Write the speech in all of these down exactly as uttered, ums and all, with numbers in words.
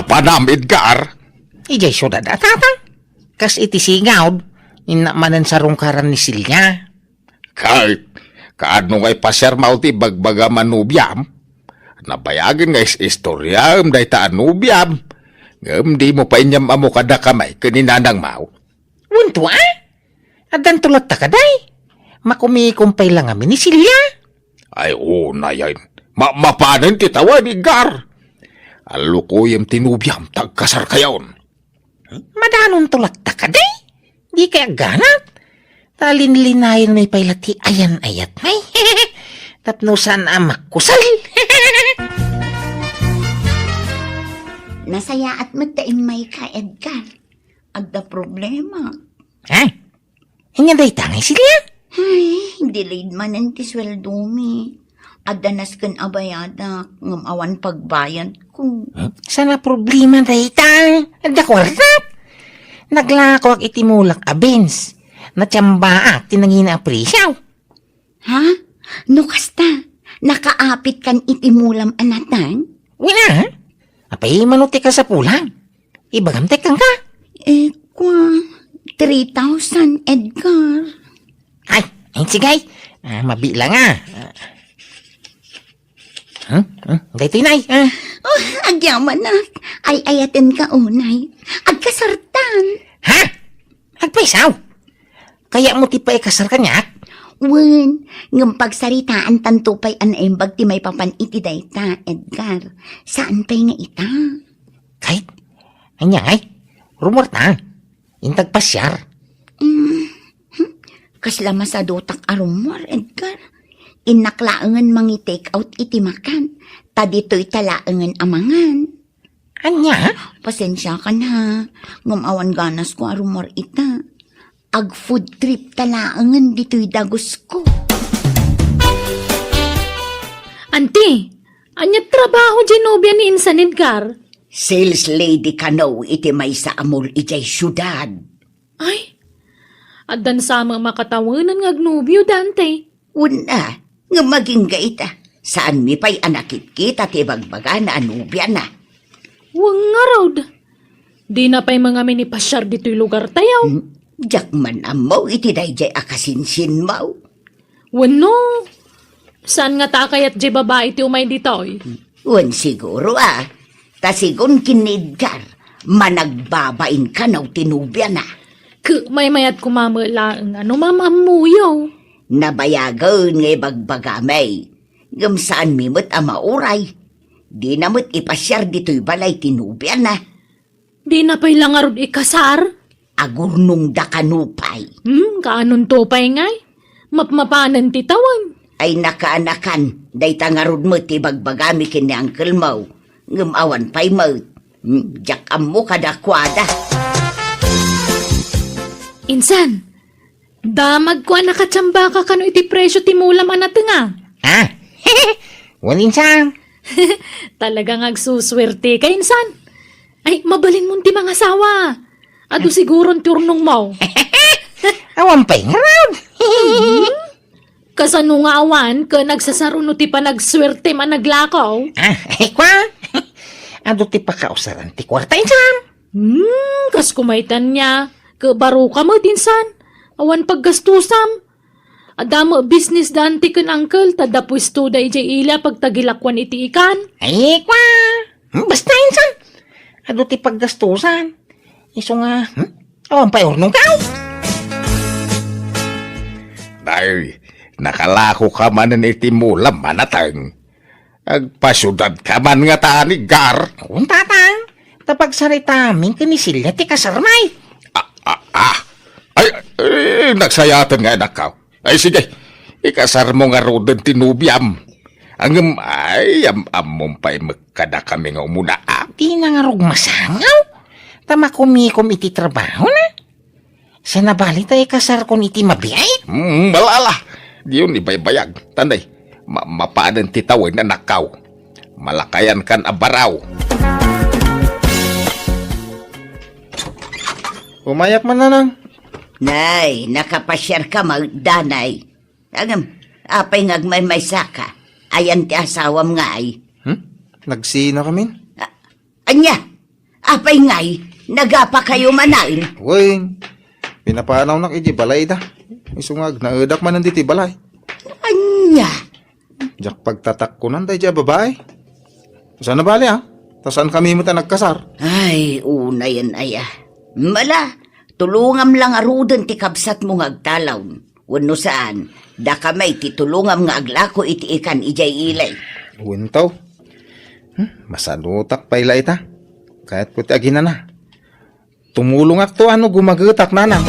Panam, Edgar? Idiay siudad a, Tatang. Kas iti singaw, inna manen sarungkaran ni Celia. Ket, kaano nga ipasiarmo ti ibagbagam a nobiam? Nabayagen nga is-istoriaem dayta a nobiam, ngem dimo pay inyam-ammo kadakami ken ni nanangmo. Wen tua? Addanto latta kadi? Makumikom pay la ngamin ni Celia. Ay, unay, ay. Ma-, mapanen ti tawen, Edgar. Allukoyem ti nobiam, ta agkasarkayon. Madanonto latta kadi? Dikay agganat. Ta linlinayen mi pay la ti ayan-ayatmi. Tapno saan a makusal. Nasayaat met ta immayka, Edgar. Adda problema. Ha? Ania dayta ngay, Celia? Ay, delayed manen ti sueldomi. Adda nasken a bayadak, ngem awan pagbayadko. Huh? Saan a problema dayta? Adda kuartak. Naglakoak iti mulak a beans. Natiambaak ti nangina a presyo. Ha? No kasta, nakaapitkan iti mulam a nateng? Wen a. Apay mano ti kasapulan? Ibagam ti kenka. Eh, kua, three thousand, Edgar. Ay, ay, sige. Ah, mabilang a. Ah. Hmm? Hmm? Daytoy, nay. Ah. Oh, agyamanak. Ay-ayatenka unay. Agkasartan. Ha? Agpayso? Kayatmo ti paikasar kaniak? Wen, ngem pagsaritaantanto pay a naimbag ti maipapan iti dayta, Edgar. Saan pay nga ita? Kay, ania ngay? Rumor ta. Inta agpasiar. Mm, hmm. Kasla masadutak a rumor, Edgar. Innak laengen mangi-take out iti makan, ta ditoyta laengen a mangan. Ania? Pasensiakan ha, ngem awan ganasko a rumor ita. Ag-food tripta laengen ditoy dagusko. Anti, ania trabaho diay nobia ni insan, Edgar? Sales lady kano iti maysa a mall idiay siudad. Ay, addan sa met makatawenan nga agnobio, Dante. Wen a, ngem agingga ita. Saanmi pay a nakitkita ti ibagbagana a nobiana. Wen ngarud. Dina pay mangamin ipasiar ditoy lugartayo. Hmm, diak man ammo iti daydiay a kasinsinmo. Wenno, saan ngata a kayat diay babai ti umay ditoy? Wen siguro a, ta sigun ken ni Edgar, managbabain kano ti nobiana. Ket maymayat koma met laeng a no maam-ammoyo. Nabayagen nga ibagbagami, ngem saanmi met a mauray. Dina met ipasiar ditoy balay ti nobiana. Dina pay la ngarud ikasar? Agurnongda kano pay. Hmm, kaanonto pay ngay? Mapmapanen ti tawen. Ay nakaanakan, dayta ngarud met ti ibagbagami ken ni uncle-mo. Ngem awan pay met. Hmm, diak ammo kadakuada. Insan, damagko a nakatiambaka kano iti presyo ti mulam a natenga. Ah? Wen, insan. Talaga nga agsusuerteka, insan. Ay, mabalinmon ti mangasawa. Adu siguron ti urnongmo. Awan pay ngarud. Kasano nga awan ket nagsasaruno ti panagsuertem a naglakaw? Ah, ay, kua. Adu ti pakausaran ti kuarta, insan. Hmm, kas kumaytan niya. Ket baroka met, insan. Awan paggastusam. Adda met business da anti ken uncle, ta adda puestoda idiay ili a pagtagilakuan iti ikan. Ay, kua. Hmm, basta, insan. Adu ti paggastusan. Isu nga, hmm? Awan pay urnongko. Nay, nakalakoka manen iti mulam a nateng. Agpasiudadka man ngata, Edgar. Wen, Tatang. Ta pagsaritami ken ni Celia ti kasarmi. Ah, ah, ah. Ay, ay, nagsayaten nga, anakko. Ay, sige. Ikasarmo ngaruden ti nobiam. Ngem, ay, am-, ammom pay met kadakami nga umuna, a. Dina ngarud masangaw. Ta makumikom iti trabahona. Saan a bali ta ikasarkon iti mabiit? Hmm, ala, ala. Diyon ibaybayag. Tanday, ma-, mapanen ti tawen, anakko. Malakayankan a baraw. Umayak man, Nanang. Nay, nakapasiarka met, danay. Ngem, apay nga agmaymaysaka? Ayan ti asawam ngay? Hmm? Nagsinakamin? A-, ania? Apay ngay, nagapakayo manen? Wen, pinapanawnak iti balay da. Isu nga agnaedak manen diti balay. Ania? Diak pagtatakkonan daydiay a babai. Saan a bali, a? Ta saankami met a nagkasar. Ay, unayen aya. Mala, tulongam la ngaruden ti kabsatmo nga agtalon. Wenno saan, daka met ti tulongam nga aglako iti ikan idiay ili. Wen, taw. Hmm, masadutak pay la ita. Kayatko ti aginana. Tumulongakto a no gumagetak, nanang.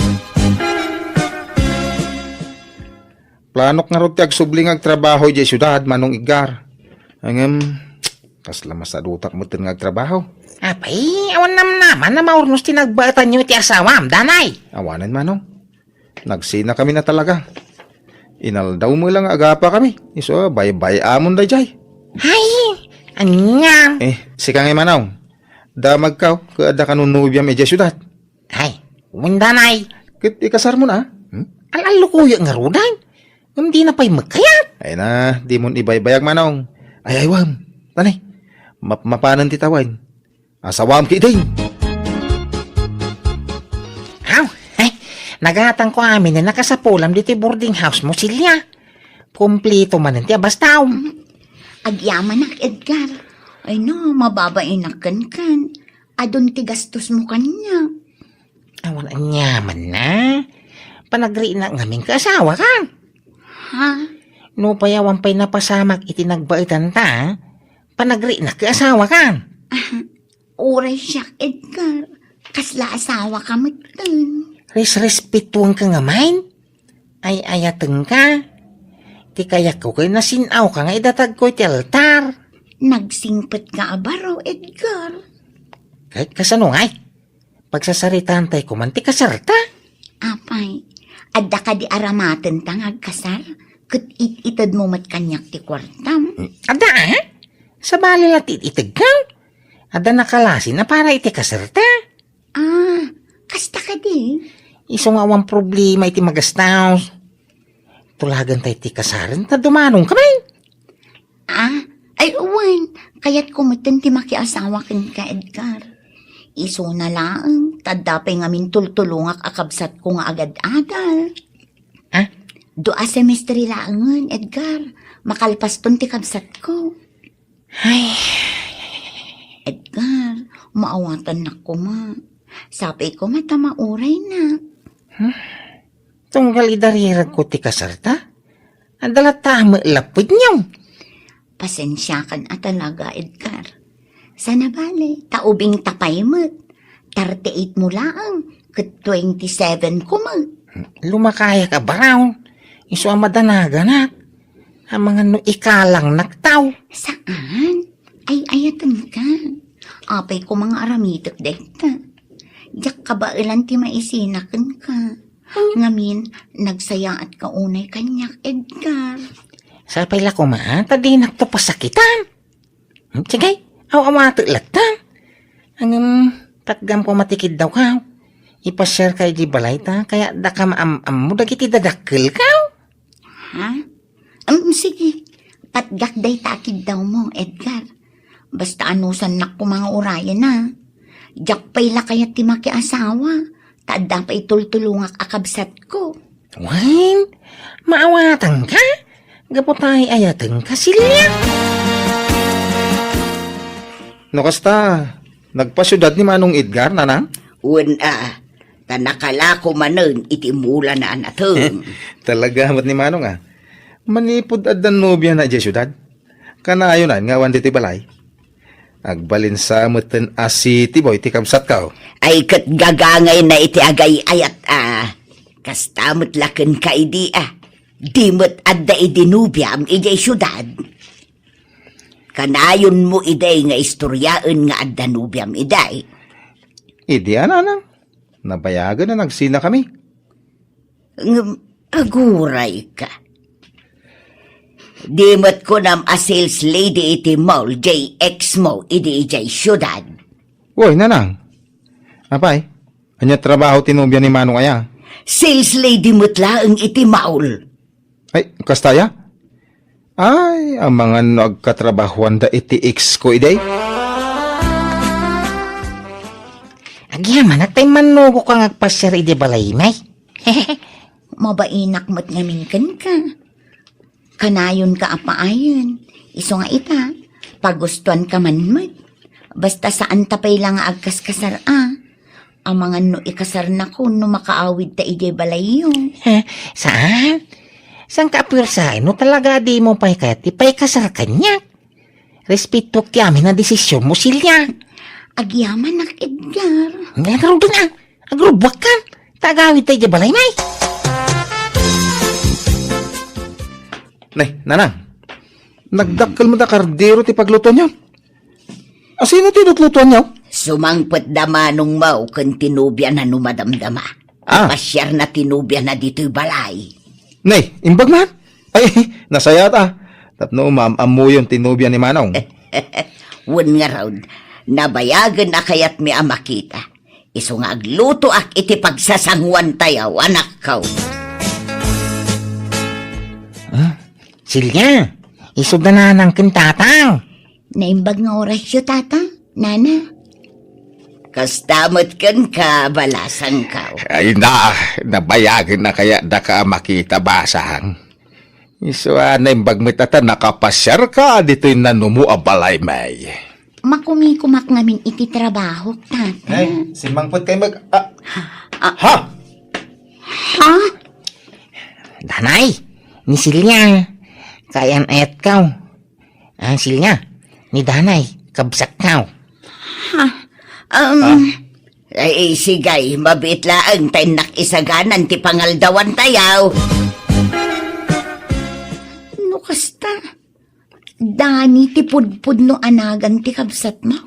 Planok ngarud ti agsubli nga agtrabaho idiay siudad, Manong Edgar. Ngem, kasla masadutak metten nga agtrabaho. Apay, awan namnama a maurnos ti nagbaetanyo iti asawam, danay? Awanen, Manong. Nagsinakami a talaga. Inaldaw met la nga agapakami. Isu a baybay-amon daydiay. Ay, ania? Eh, sika ngay, Manong. Damagkaw, ket adda kano nobiam idiay siudad? Ay, wen, danay. Ket ikasarmon a? Hmm? Al-allukoyak ngaruden. Ngem dina pay met kayat. Ay na, dimon ibaybayag, Manong. Ay, ay, wen. Danay. Map-, mapanen ti tawen. Asawam ketdin. Aw, ay, nagatangko amin a nakasapulam ditoy boarding house mo, Celia. Kompleto manen ti abastam. Agyamanak, Edgar. Ay na, mababainak kenken. Adun ti gastos mo kaniak. Awan aniamanna. Panagriinak ngamin ket asawakan. Ha? Nupay awan pay napasamak iti nagbaetanta, panagriinak ket asawakan. Uray siak, Edgar. Kasla asawaka metten. Resrespetuanka ngamin. Ay-ayatenka. Ti kayatko ket nasin-awka nga idatagko iti altar. Nagsingpetka a baro, Edgar. Ket kasano ngay? Pagsasaritaantay koman ti kasarta. Apay, adda kadi aramatenta nga agkasar? Ket it-itedmo met kaniak ti kuartam? Adda, a? Sabali la ti it-itedka. Adda nakalasin a para iti kasarta. Ah, kasta kadi? Isu nga awan problema iti magastos. Tulagantay ti kasaren ta dumanongkami. Ah, ay, wen, kayatko metten ti makiasawa kenka, Edgar. Isuna laeng, ta adda pay ngamin tultulongak a kabsatko nga agad-adal. Ah? Dua semestre laengen, Edgar. Makalpaston ti kabsatko. Ay. Edgar, maawatannak koma. Sapay koma ta mauraynak. Hmm? Tunggal idariragko ti kasarta? Adda latta met lapudyo. Pasensiakan a talaga, Edgar. Saan a bale, ta ubingta pay met. Thirty-eight mo laeng, ket twenty-seven ko met. Lumakayak a baraw. Isu a madanaganak. Amangan no ikalangnak taw. Saan? Ay-ayatenka. Apay koma nga aramitek dayta. Diak kabaelan ti maisina kenka. Ngamin, nagsayaatka unay kaniak, Edgar. Sapay la koma, ta dinakto pasakitan. Hmm, sige, aw-awatek latta. Ngem, patgam koma ti kiddawka. Ipasiarka idiay balayta, kayat daka maam-ammo dagiti dadakkelka. Ha? Um, sige. Patgak dayta a kiddawmo, Edgar. Basta anusannak koma nga urayen, a. Diak pay la kayat ti makiasawa, ta adda pay tultulongak a kabsatko. Wen, maawatanka? Gapu ta ay-ayatenka, Celia? No kasta, nagpasiudad ni Manong Edgar, nanang? Wen, a. Ta nakalako manen iti mulana a nateng. Talaga met ni Manong, a. Manipud adda nobiana idiay siudad. Kanayon nga awan ditoy balay. Agbalin sa metten a city boy ti kabsatko. Ay, ket gagangayna iti agay-ayat a. Kasta met la kenka idi a. Di met adda idi nobiam idiay siudad. Kanayonmo idi nga istoriaen nga adda nobiam idi. Idi a, nanang? Nabayagen a nagsinakami. Ngem, agurayka. Di met kunam a sales lady iti mall diay ex mo idi idiay siudad. Uy, nanang. Apay, ania trabaho ti nobia ni Manong aya? Sales lady met laeng iti mall. Ay, kasta aya? Ay, amangan no agkatrabahuanda iti ex ko idi. Agyamanak ta immannugoka nga agpasiar idiay balaymi. Mabainak met ngamin kenka. Kanayonka a paayen. Isu nga ita, pagustuanka man met. Basta saan ta pay la nga agkaskasar a. Amangan no ikasarnakon no makaawidta idiay balayyo. He, saan? Saanka a puersaen no talaga a dimo pay kayat ipaikasar kaniak? Respetoak ti amin a desisionmo, Celia. Agyamanak, Edgar. Ngaruden a, agrubbuakkan. Ta agawidta idiay balaymi. Nay, nanang, nagdakkel met a kardero ti paglutoanyo. Asino ti lutlutoanyo? Sumangpet da manongmo ken ti nobiana no madamdama. Ah. Pasiarna ti nobiana ditoy balay. Nay, imbag man? Ay, nasayaat a. Tapno maam-ammoyon ti nobia ni Manong. Wen ngarud, nabayagen a kayatmi a makita. Isu nga aglutoak iti pagsasanguantayo, anakko. Ah, Celia, isu da nanang ken tatang. Naimbag nga orasyo, tata, nana. Kasta met kenka, balasangko. Ay na, nabayagen a kayat daka a makita, basang. Isu a naimbag met a ta nakapasiarka ditoy nanumo a balaymi. Makumikumak ngamin iti trabahok, tata. Eh, simmangpetkay mag-, ah, Ah. Ha? Ha? Danay, ni Celia, kaayan-ayatko. Ah, Celia, ni Danay, kabsatko. Ha? Um, Ah. Ay, sige, mabiit laeng ta innak isaganan ti pangaldawantayo. No kasta, Dani ti pudpudno a nagan ti kabsatmo?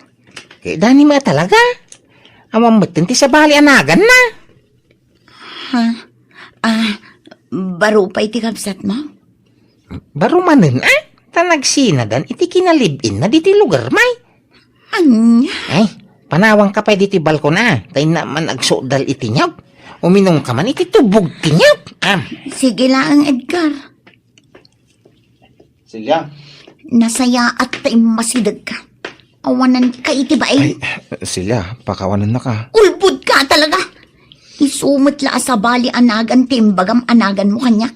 Eh, Dani met talaga. Awan metten ti sabali a naganna. Ha? Ah, baro pay ti kabsatmo? Baro manen, ah? Ta nagsinadan iti kinalib-inna ditoy lugarmi. Ania? Ay, panawangka pay ditoy balkon a, ta inna man agsukdal iti niyog. Uminumka man iti tubog ti niyog. Am. Sige laeng, Edgar. Celia. Nasayaat ta immasidegka. Awananka iti bain. Ay, Celia, pakawanannaka. Ulbodka talaga. Isu met la a sabali a nagan ti imbagam a naganmo kaniak.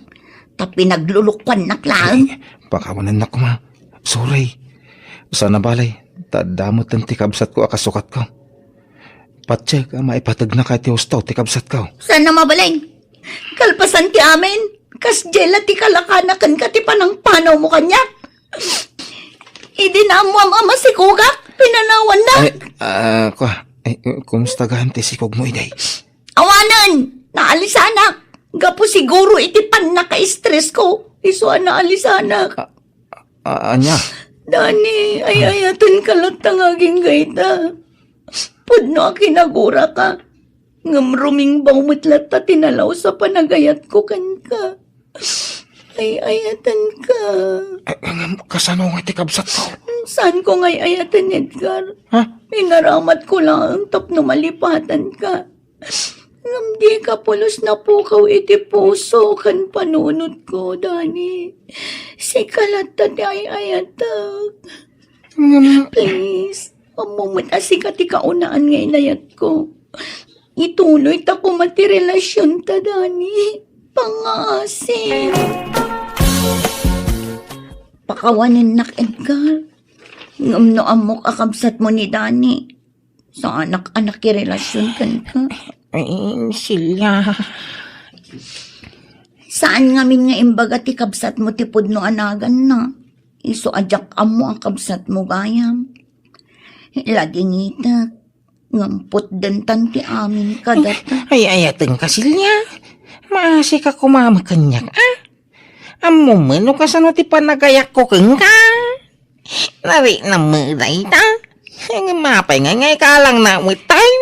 Ta pinaglulukuannak laeng. Ay, pakawanannak koma. Sorry. Saan a bale, ta adda metten ti kabsatko a kasukatko. Patiek a maipategnaka iti husto ti kabsatko. Saan a mabalin? Kalpasan ti amin, kasdiay la ti kalakana kenka ti panangpanawmo kaniak. Idi naammoam a masikogak, pinanawannak. Ay, ah, kua, ay, kumusta gayam ti sikogmo idi? Awanen, naalisanak. Gapu siguro iti pannaka-stress ko, isu a naalisanak. Ah, ah, ania? Dani, ay-ayatenka latta nga agingga ita. Pudno a kinaguraka. Ngem rumingbaw met latta ti nalaus a panagayatko kenka. Ay-ayatenka. Eh, ngem kasano nga ti kabsatko? Saanko nga ay-ayaten, Edgar? Ha? Inaramatko laeng tapno malipatanka. Ngem dika pulos napukaw iti puso ken panunotko, Dani. Sika latta ti ay-ayatek. Ngem Please, ammom met a sika ti kaunaan nga inayatko. Ituloyta koma ti relasionta, Dani. Pangngaasim. Pakawanennak, Edgar. Ngem no ammok a kabsatmo ni Dani, saanak a nakirelasion kenka. Ay, Celia. Saan ngamin nga imbaga ti kabsatmo ti pudno a naganna? Isu a diak ammo a kabsatmo gayam. Lagingitek, ngem putdentan ti amin kadata. Ay, ayatenka, Celia. Maasika koma met kaniak, a? Ammom met no kasano ti panagayatko kenka. Nariknam met dayta. Ngem apay nga, nga ikalang na met tayo.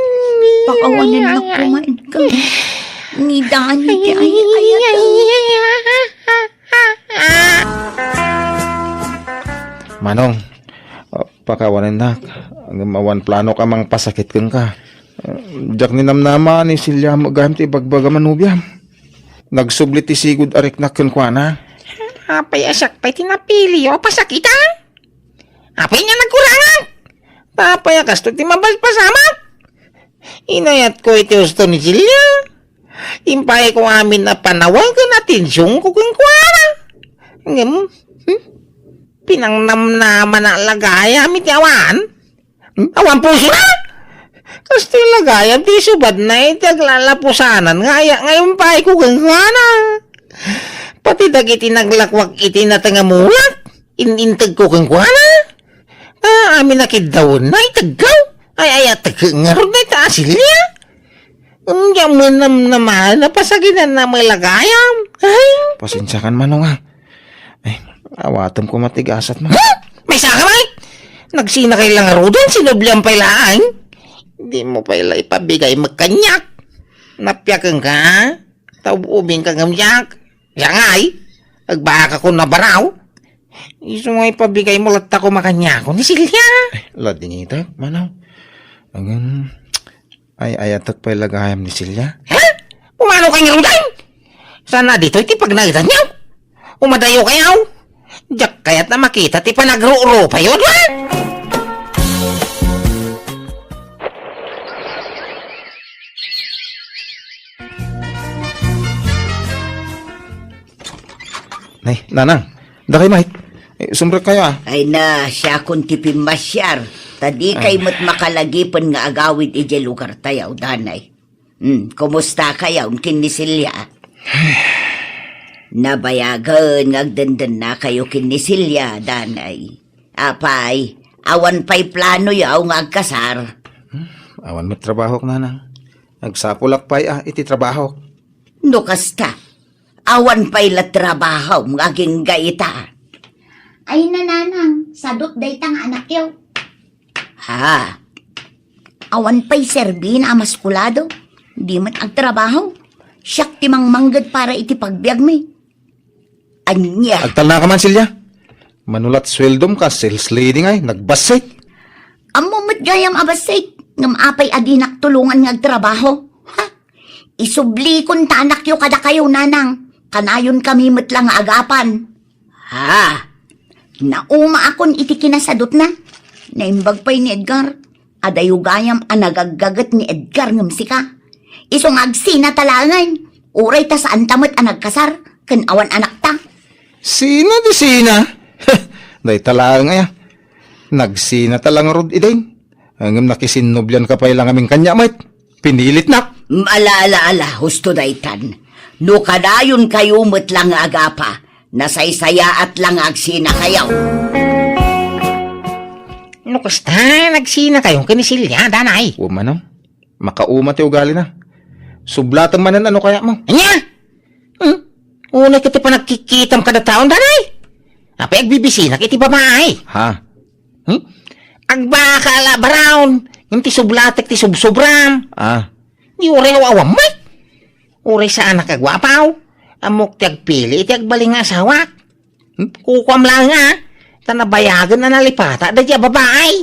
Pakawanennak koma, Edgar. Ni Dani ti ay-ayatek. Manong, ah, pakawanennak. Ngem awan planok a mangpasakit kenka. Ah, diak ninamnama ni Celia met gayam ti ibagbagam a nobiam. Nagsubli ti sigud a riknak kenkuana. Apay a siak pay ti napiliyo a pasakitan? Apay nga nagkurangan? Apay a kastoy ti mabalpasamak? Inayatko iti husto ni Celia. Impayko amin a panawen ken atensionko kenkuana. Ngem, hmm? Pinangnamnamana la gayam iti awan. Hmm? Awan pusona? Kastoy la gayam ti isubadna iti aglalapusanan nga aya nga impayko kenkuana. Pati dagiti naglakwak iti natengamulak, in-integko kenkuana. Ah, amin a kiddawenna, itegko. Ay, ay, ategko ngarud dayta a Celia. Anya manamnama, napasaginan na may lagayam. Ay. Pasensiakan, Manong, ah. Ay, awatem koma ti gasatmo. Ha? Maysaka, Mike? Nagsinakay la ngaruden, sinublian pay laeng. Dimo pay la ipabigay met kaniak. Napiakenka, ha? Ta ub-ubingka ngem diak. Siak ngay, agbaakakon a baraw. Isu nga ipabigaymo latta koma kaniakon ni Celia. Ay, ladingitek, Manong. Ngem, ay-ayatek pay la gayam ni Celia. Ha? Umanokay ngaruden? Saan a ditoy ti pagnaetanyo? Umadayokayo. Diak kayat a makita ti panagrurupayo, ha? Nay, Nanang, dakay met. Eh, sumrekkayo, ah. Ay na, siakon ti pimmasiar. Ta dikay Ah. met makalagipen nga agawid idiay lugartayo, danay. Hmm, kumustakayo ken ni Celia? Nabayagen nga agdendennakayo ken ni Celia, danay. Apay, awan pay planoyo nga agkasar? Hmm, awan met trabahok, Nanang. Agsapulak pay, ah, iti trabahok. No kasta, awan pay la trabahom nga agingga ita. Ay, Nanang, sadut dayta nga anakyo. Ha? Awan pay serbina a maskulado. Di met agtrabaho. Siak ti mangmangged para iti pagbiagmi. Ania? Agtalnaka man, Celia. Mano la't sueldom kas sales lady ngay, nagbassit. Ammo met gayam a bassit, ngem apay a dinak tulongan nga agtrabaho? Ha? Isublikon ta anakyo kadakayo, Nanang. Kanayonkami met la nga agapan. Ha? Naumaakon iti kinasadutna. Naimbag pay ni Edgar. Adayo gayam a nagaggaget ni Edgar ngem sika. Isu nga agsinata laengen. Uray ta saanta met a nagkasar ken awan anakta. Sina ti sina? Dayta laeng aya. Nagsinata la ngarud idin. Ngem nakisinnoblianka pay la ngamin kaniak met. Pinilitnak. Mm, ala, ala, ala, husto daytan. No kadayonkayo met la nga agapa, nasaysayaat la nga agsinakayo. No kasta, nagsinakayo ken ni Celia, danay. Wa man, no? Makauma ti ugalina. Sublatem manen a no kayatmo. Ania? Hmm? Unay ket ti panagkikitam kada taon, danay. Apay agbibisinak iti babae? Ha? Hmm? Agbaka la, Brown. Ngem ti sublatek ti subsobram. Ah. Di uray aw-awam met. Uray saanak a guapaw. Ammok ti agpili iti agbalin nga asawak. Hmm? Kukuam laeng, ah. Ta nabayagen a nalipata daydi a babae.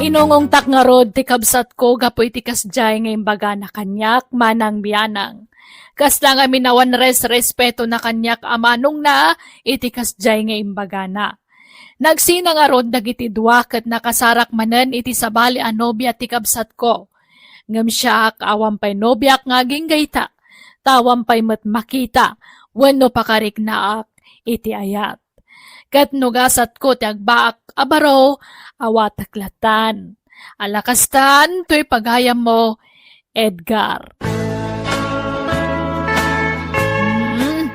Inungongtak ngarud ti kabsatko gapu iti kasdiay nga imbagana kaniak, Manang Bianang. Kasla ngamin awan res-respeto na kaniak a manongna iti kasdiay nga imbagana. Nagsina ngarud dagiti dua ket nakasarak manen iti sabali a nobia ti kabsatko. Ngem siak, awan pay nobiak nga agingga ita, ta awan pay met makita wenno pakariknaak iti ayat. Ket no gasatko ti agbaak a baro, awatek lattan. Ala kastan toy pagayammo, Edgar. Hmm,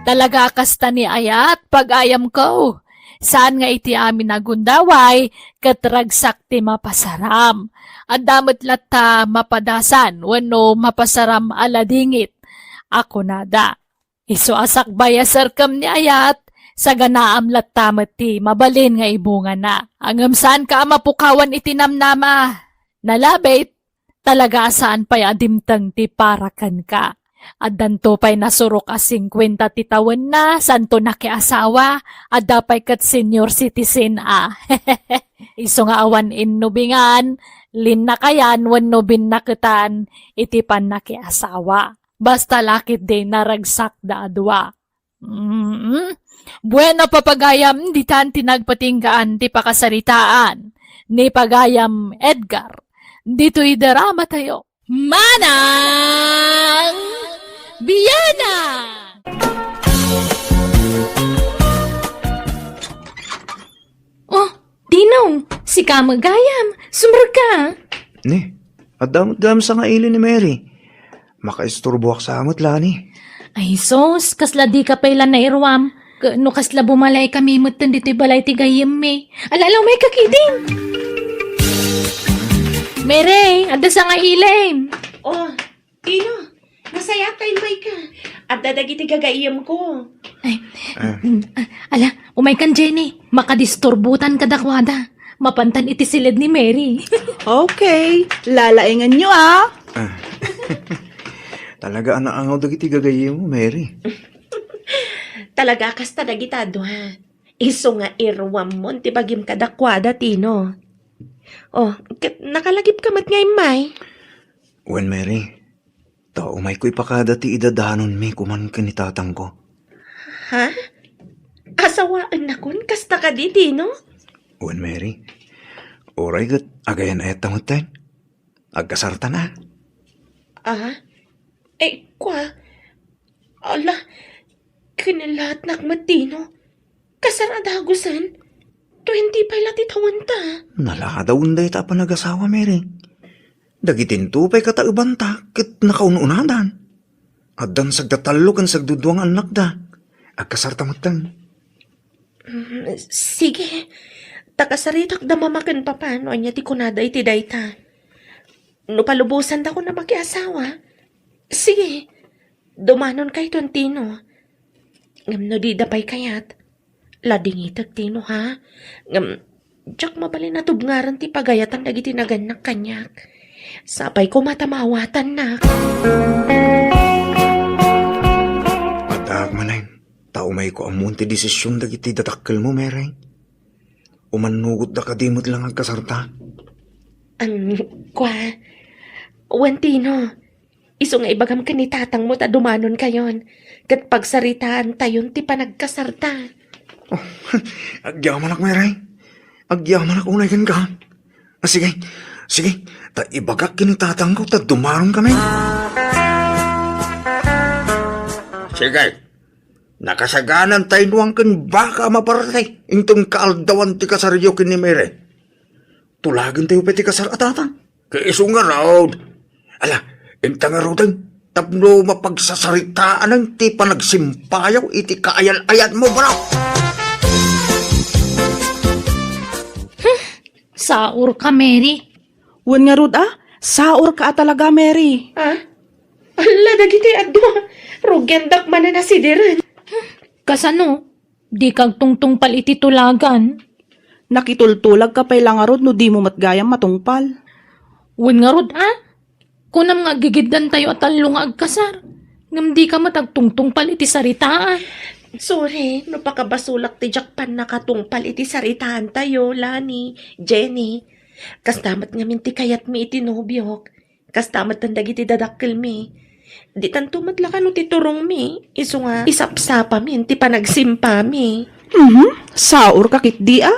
talaga a kasta ni ayat, pagayamko. Saan nga iti amin a gundaway, ket ragsak ti mapasaram. Adda met latta mapadasan wenno mapasaram a ladingit a kunada. Isu a sakbay a serkem ni ayat, saganaam latta met ti mabalin nga ibungana. Ngem saanka a mapukawan iti namnama. Nalabit, talaga a saan pay a dimteng ti para kenka. Addanto pay nasurok a singkuenta ti tawenna, santo nakiasawa, adda pay ket senior citizen a. Isu nga awan innubingan, linnakayan wenno binnaketan iti pannakiasawa. Basta la ketdi naragsak da a dua. Mm. Bueno, papagayam, ditan ti nagpatinggaan ti pakasaritaan. ni Pagayam Edgar. Ditoy drama tayo. Manang Biana! Oh, Dino, sika met gayam, sumrek ka. Ni, adda met gayam sangaili ni Mary. Makaisturboak sa met la ni. Ay sus, kasla dika pay la nairuam. Ket no kasla bumalaykami metten ditoy balay ti gayyemmi. Ala, ala, umayka ketdin. Mary, adda sangailim. Oh, Dino, nasayaat ta immayka. Adda dagiti gagayyemko. Ay, ah, mm, ah, ala, umaykan, Jenny. Makadisturbotan kadakuada. Mapantan iti siled ni Mary. Okay, lalaenganyo, ah. Ah. Talaga a naangaw dagiti gagayyemmo, Mary. Talaga a kasta dagita a dua. Isu nga iruammon ti bagim kadakuada, Dino. Oh, ket nakalagipka met nga immay? Wen, Mary, ta umayko ipakada ti idadanonmi koman ken ni tatangko. Ha? Asawaennakon? Kasta kadi, Dino? Wen, Mary, uray ket agayan-ayatta metten. Agkasartan a. Ah? Eh, kua? Ala, kinillatnak met, Dino. Kasar a dagusen? Twenty pay la ti tawenta. Naladawen dayta a panagasawa, Mary. Dagitinto pay kataebanta ket nakaun-unadan. Addan sagda tallo ken sagdudua nga annakda. Agkasarta metten. Mm, sige. Ta kasaritakda mama ken papa no ania ti kunada iti dayta. No palubosandakon a makiasawa, sige, dumanon kayton, Dino. Ngem no dida pay kayat, ladingitek, Dino, ha? Ngem, diak mabalin a tubngaran ti pagayatan dagiti nagannak kaniak. Sapay koma ta maawatannak. Addaak manen, ta umayko ammuen ti desisyon dagiti dadakkelmo, Mary. Umannugotda kadi met la nga agkasarta? Am, kua, wen, Dino, isu nga ibagam ken ni tatangmo ta dumanonkayon, ket pagsaritaantayon ti panagkasarta. Oh, agyamanak, Mary. Agyamanak unay kenka. Ah, sige, sige, ta ibagak ken ni tatangko ta dumanonkami. Sige, nakasaganan tayo nuang ken baka a maparte inton kaaldawan ti kasaryo ken ni Mary. Tulagentayo pay ti kasar a tatang. Ket isu ngarud. Ala, inta ngaruden, tapno mapagsasaritaanna ti panagsimpayo iti kaayan-ayanmo, bro. Hmm, saurka, Mary. Wen ngarud a, saurka a talaga, Mary. Ah? Alla, dagiti adua, rugiandak manen a sidiren. Kasano? Dika agtungtungpal iti tulagan. Nakitultulagka pay la ngarud no dimo met gayam matungpal. Wen ngarud a? Kunam nga aggigiddantayo a tallo nga agkasar, ngem dika met agtungtungpal iti saritaan. Sorry no pakabasolak ti diak pannakatungpal iti saritaantayo, Lani, Jenny. Kasta met ngamin ti kayatmi iti nobiok. Kasta met dagiti dadakkelmi. Ditanto met la kano ti turongmi, isu nga isapsapamin ti panagsimpami. Mhm, saurka ketdi a?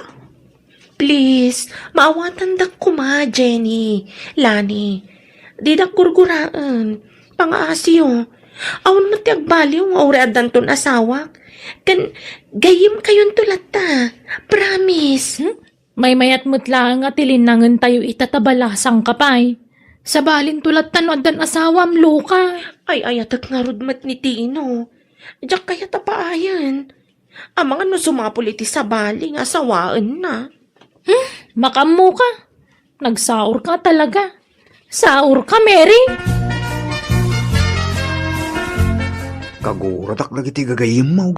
Please, maawatandak koma, Jenny, Lani. Didak gurguraen. Pangaasiyo. Awan met ti agbaliw nga uray addanton asawak. Ken gayyemkayonto latta. Promise. Hmm? Maymayat met laeng a tilinnangentayo ita ta balasangka pay. Sabalinto latta no addan asawam, loka. Ay-ayatek ngarud met ni Dino. Diak kayat a paayen. Amangan no sumapul iti sabali nga asawaenna. Hmm, makaammoka. Nagsaurka talaga. Saurka, Mary. Kaguratak dagiti gagayyemmo.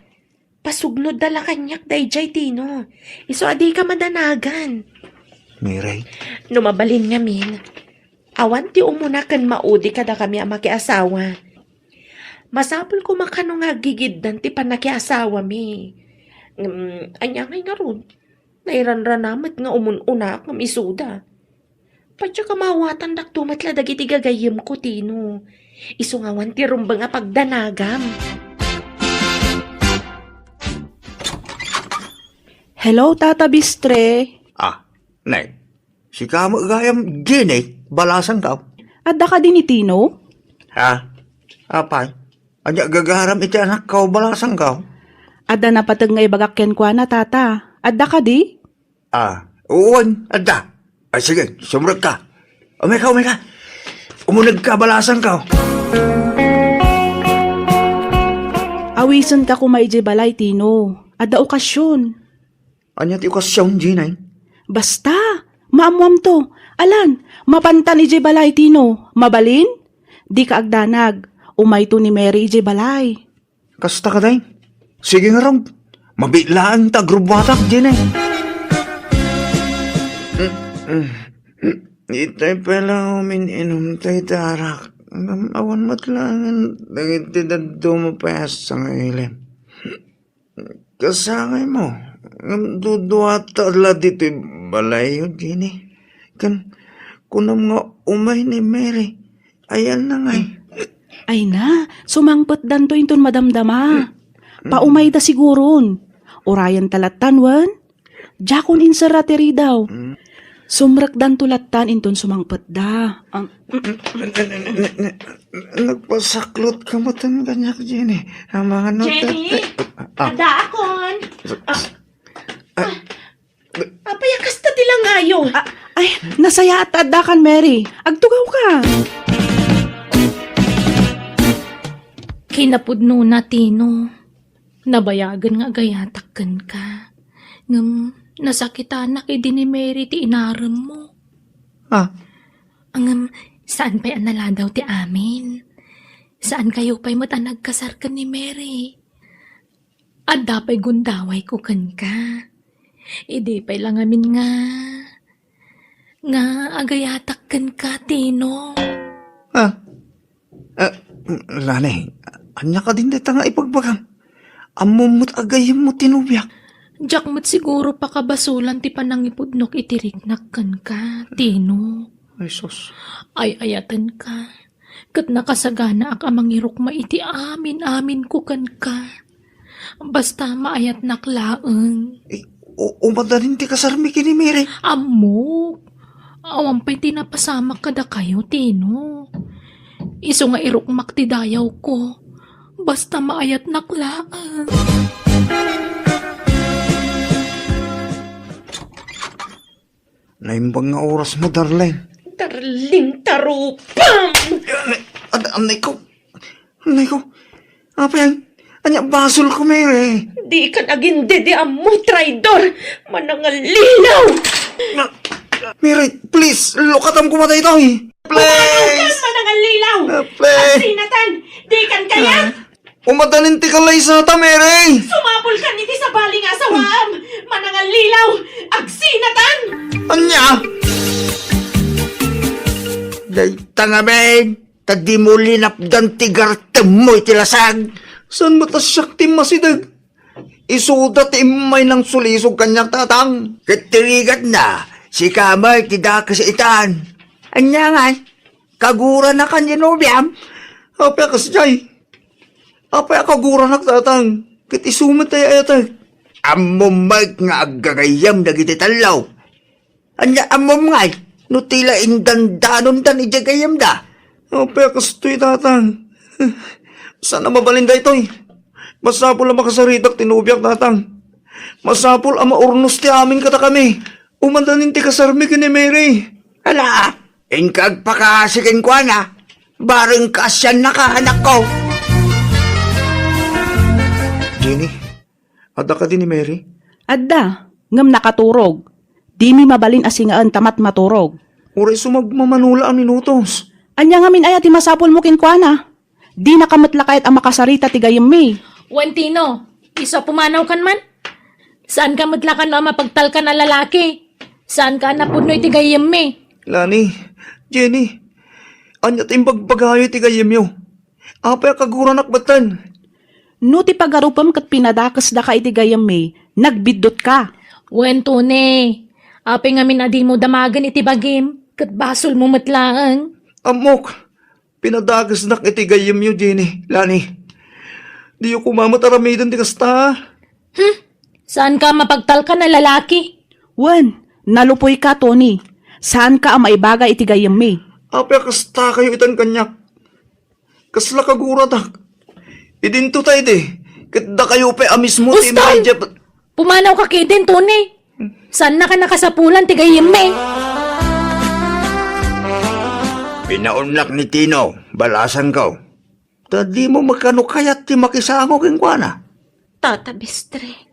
Pasugnodda la kaniak daydiay, Dino. Isu a dika madanagan. Mary. No mabalin ngamin, awan ti umuna ken maudi kadakami a makiasawa. Masapul koma kano nga aggigiddan ti pannakiasawami. Ngem, ania ngay ngarud? Nairanrana met nga umun-unaak ngem isuda. Padiak a maawatandakto met la dagiti gagayyemko, Dino. Isu nga awan ti rumbeng a pagdanagam. Hello, Tata Bistre. Ah, Nay. Sika met gayam, Jenny, balasangko. Adda kadi ni Tino? Ha? Apay? Ania gagaram iti anakko, balasangko? Adda napateg nga ibagak kenkuana, Tata. Adda kadi? Ah, uwan, adda. Ay, sige, sumrekka. Umayka, umayka. Umunegka, balasangko. Awisenka koma idiay balay, Tino. Adda okasion. Ania ti okasion, Jenny? Basta, maammoamto. Alan, mapantan idiay balay, Tino. Mabalin? Dika agdanag. Umayto ni Mary idiay balay. Kasta kadi? Sige ngarud. Mabiit laeng ta agrubbuatak, Jenny. Itay pay la umin-inum tay darak. Ngem awan met laengen dagiti dadduma pay a sangailim. Kasangaymo, ngem duduata la ditoy balayyo, Jenny. Ken kunam nga umay ni Mary. Ayanna ngay. Ay na, sumangpetdanto inton madamdama. Paumayda siguron. Urayenta lattan wen? Diakon inserra ti ridaw. Sumrekdanto lattan inton sumangpetda. Am, nagpasaklotka metten kaniak, Jenny. Amangan no Jenny? Tete. Ah. Addaakon. Ah. Ah. Apay a kasta ti langayo? Ah, ay, nasayaat ta addakan, Mary. Agtugawka. Kinapudnona, Tino. Nabayagen nga agayatak kenka. Ngem nasakitanak idi ni Mary ti inaremmo. Ah. Ngem saan pay a naladaw ti amin. Saankayo pay met a nagkasar ken ni Mary. Adda pay gundawayko kenka. Idi pay la ngamin nga, nga agayatak kenka, Tino. Ah. Ah, Lani, ania kadin dayta nga ibagbagam? Ammom met a gayyemmo ti nobiak. Diak met siguro pakabasolan ti panangipudnok iti riknak kenka, Tino. Ay, sus. Ay-ayatenka. Ket nakasaganaak a mangirukma iti amin-aminko kenka. Basta maayatnak laeng. Eh, u-, umadanin ti kasarmi ken ni Mary? Ammok. Awan pay ti napasamak kadakayo, Tino. Isu nga irukmak ti dayawko. Basta maayatnak laeng. Naimbag nga orasmo, darling. Darling, tarupam! Ad-, anay ko. Anay ko. Apay, ania basolko, Mary? Dikan agindidi ammo, traidor! Manangallilaw! Na, Mary, please, lukatam koma daytoy. Pumanaw ka, please! Manangallilaw! Ah, please! Agsinatan! Dikan kayat! Ah. Umadanin ti kalaysata, Mary! Sumapulkan iti sabali nga asawaam! Manangallilaw! Agsinatan! Ania? Dayta ngamin, ta dimo linapdan ti gartemmo iti lasag. Saan met a siak ti masideg? Isuda ti immay nangsulisog kaniak, tatang. Ket ti rigatna, sika met ti dakes itan. Ania ngay? Kaguranakan ti nobiam? Apay a kasdiay? Apay a kaguranak, tatang? Ket isu met ti ay-ayatek. Ammom met nga aggagayyem dagiti tallo. Ania ammom ngay no ti la indandanondan idiay gayyemda? Apay a kastoy, tatang? Saan a mabalin daytoy? Masapul a makasaritak ti nobiak, tatang. Masapul a maurnos ti amin kadakami. Umadanin ti kasarmi ken ni Mary. Ala, inka agpakaasi kenkuana. Bareng kaasiannaka, anakko. Jenny, adda kadi ni Mary? Adda, ngem nakaturog. Dimi mabalin a singaen ta matmaturog. Uray sumagmamano la a minutos. Ania ngamin aya ti masapulmo kenkuana? Dinaka met la kayat a makasarita ti gayyemmi. Wen, Tino, isu a pumanawkan man? Saanka met la kano a mapagtalkan a lalaki? Saanka a napudno iti gayyemmi? Lani, Jenny, ania ti imbagbagayo iti gayyemyo? Apay a kaguranak metten? No ti pagarupem ket pinadakesdaka iti gayyemmi, nagbiddutka. Wen, Tony, apay ngamin a dimo damagen iti bagim, ket basolmo met laeng. Ammok, pinadakesnak iti gayyemyo, Jenny, Lani. Diyo koma met aramiden ti kasta. Hmm? Saanka a mapagtalkan a lalaki? Wen, nalupuyka, Tony. Saanka a maibaga iti gayyemmi. Apay a kasta kayo itan kaniak? Kasla kaguratak. Idinto ta idi, ket dakayo pay a mismo ti Uston! Immediate. Pumanawka ketdin, Tony. Saannaka nakasapulan ti gayyemmi. Pinaunnak ni Tino, balasangko. Ta dimo met kano kayat ti makisango kenkuana? Tata Bestre.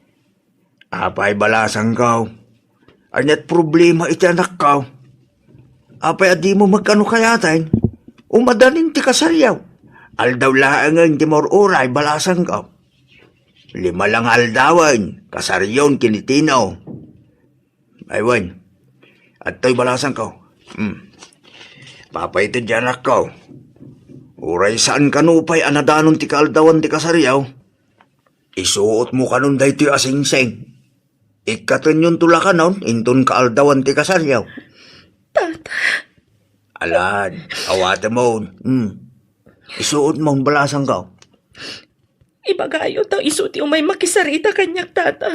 Apay balasangko? Ania't problema iti anakko? Apay a dimo met kano kayaten? Umadanin ti kasaryo. Aldaw laengen ti maur-uray, balasangko. Lima la nga aldawen, kasaryon ken ni Tino. Ay, wen. Adtoy balasangko. Hmm. Papaited ti anakko. Uray saan kano pay a nadanon ti kaaldawan ti kasaryo, isuotmo kanon daytoy a singsing. Ikkatenyonto la kanon inton kaaldawan ti kasaryo. Tata. Alan, awatemon. Hmm. Isuotmon, balasangko. Ibagayo ta isu ti umay makisarita kaniak, Tata.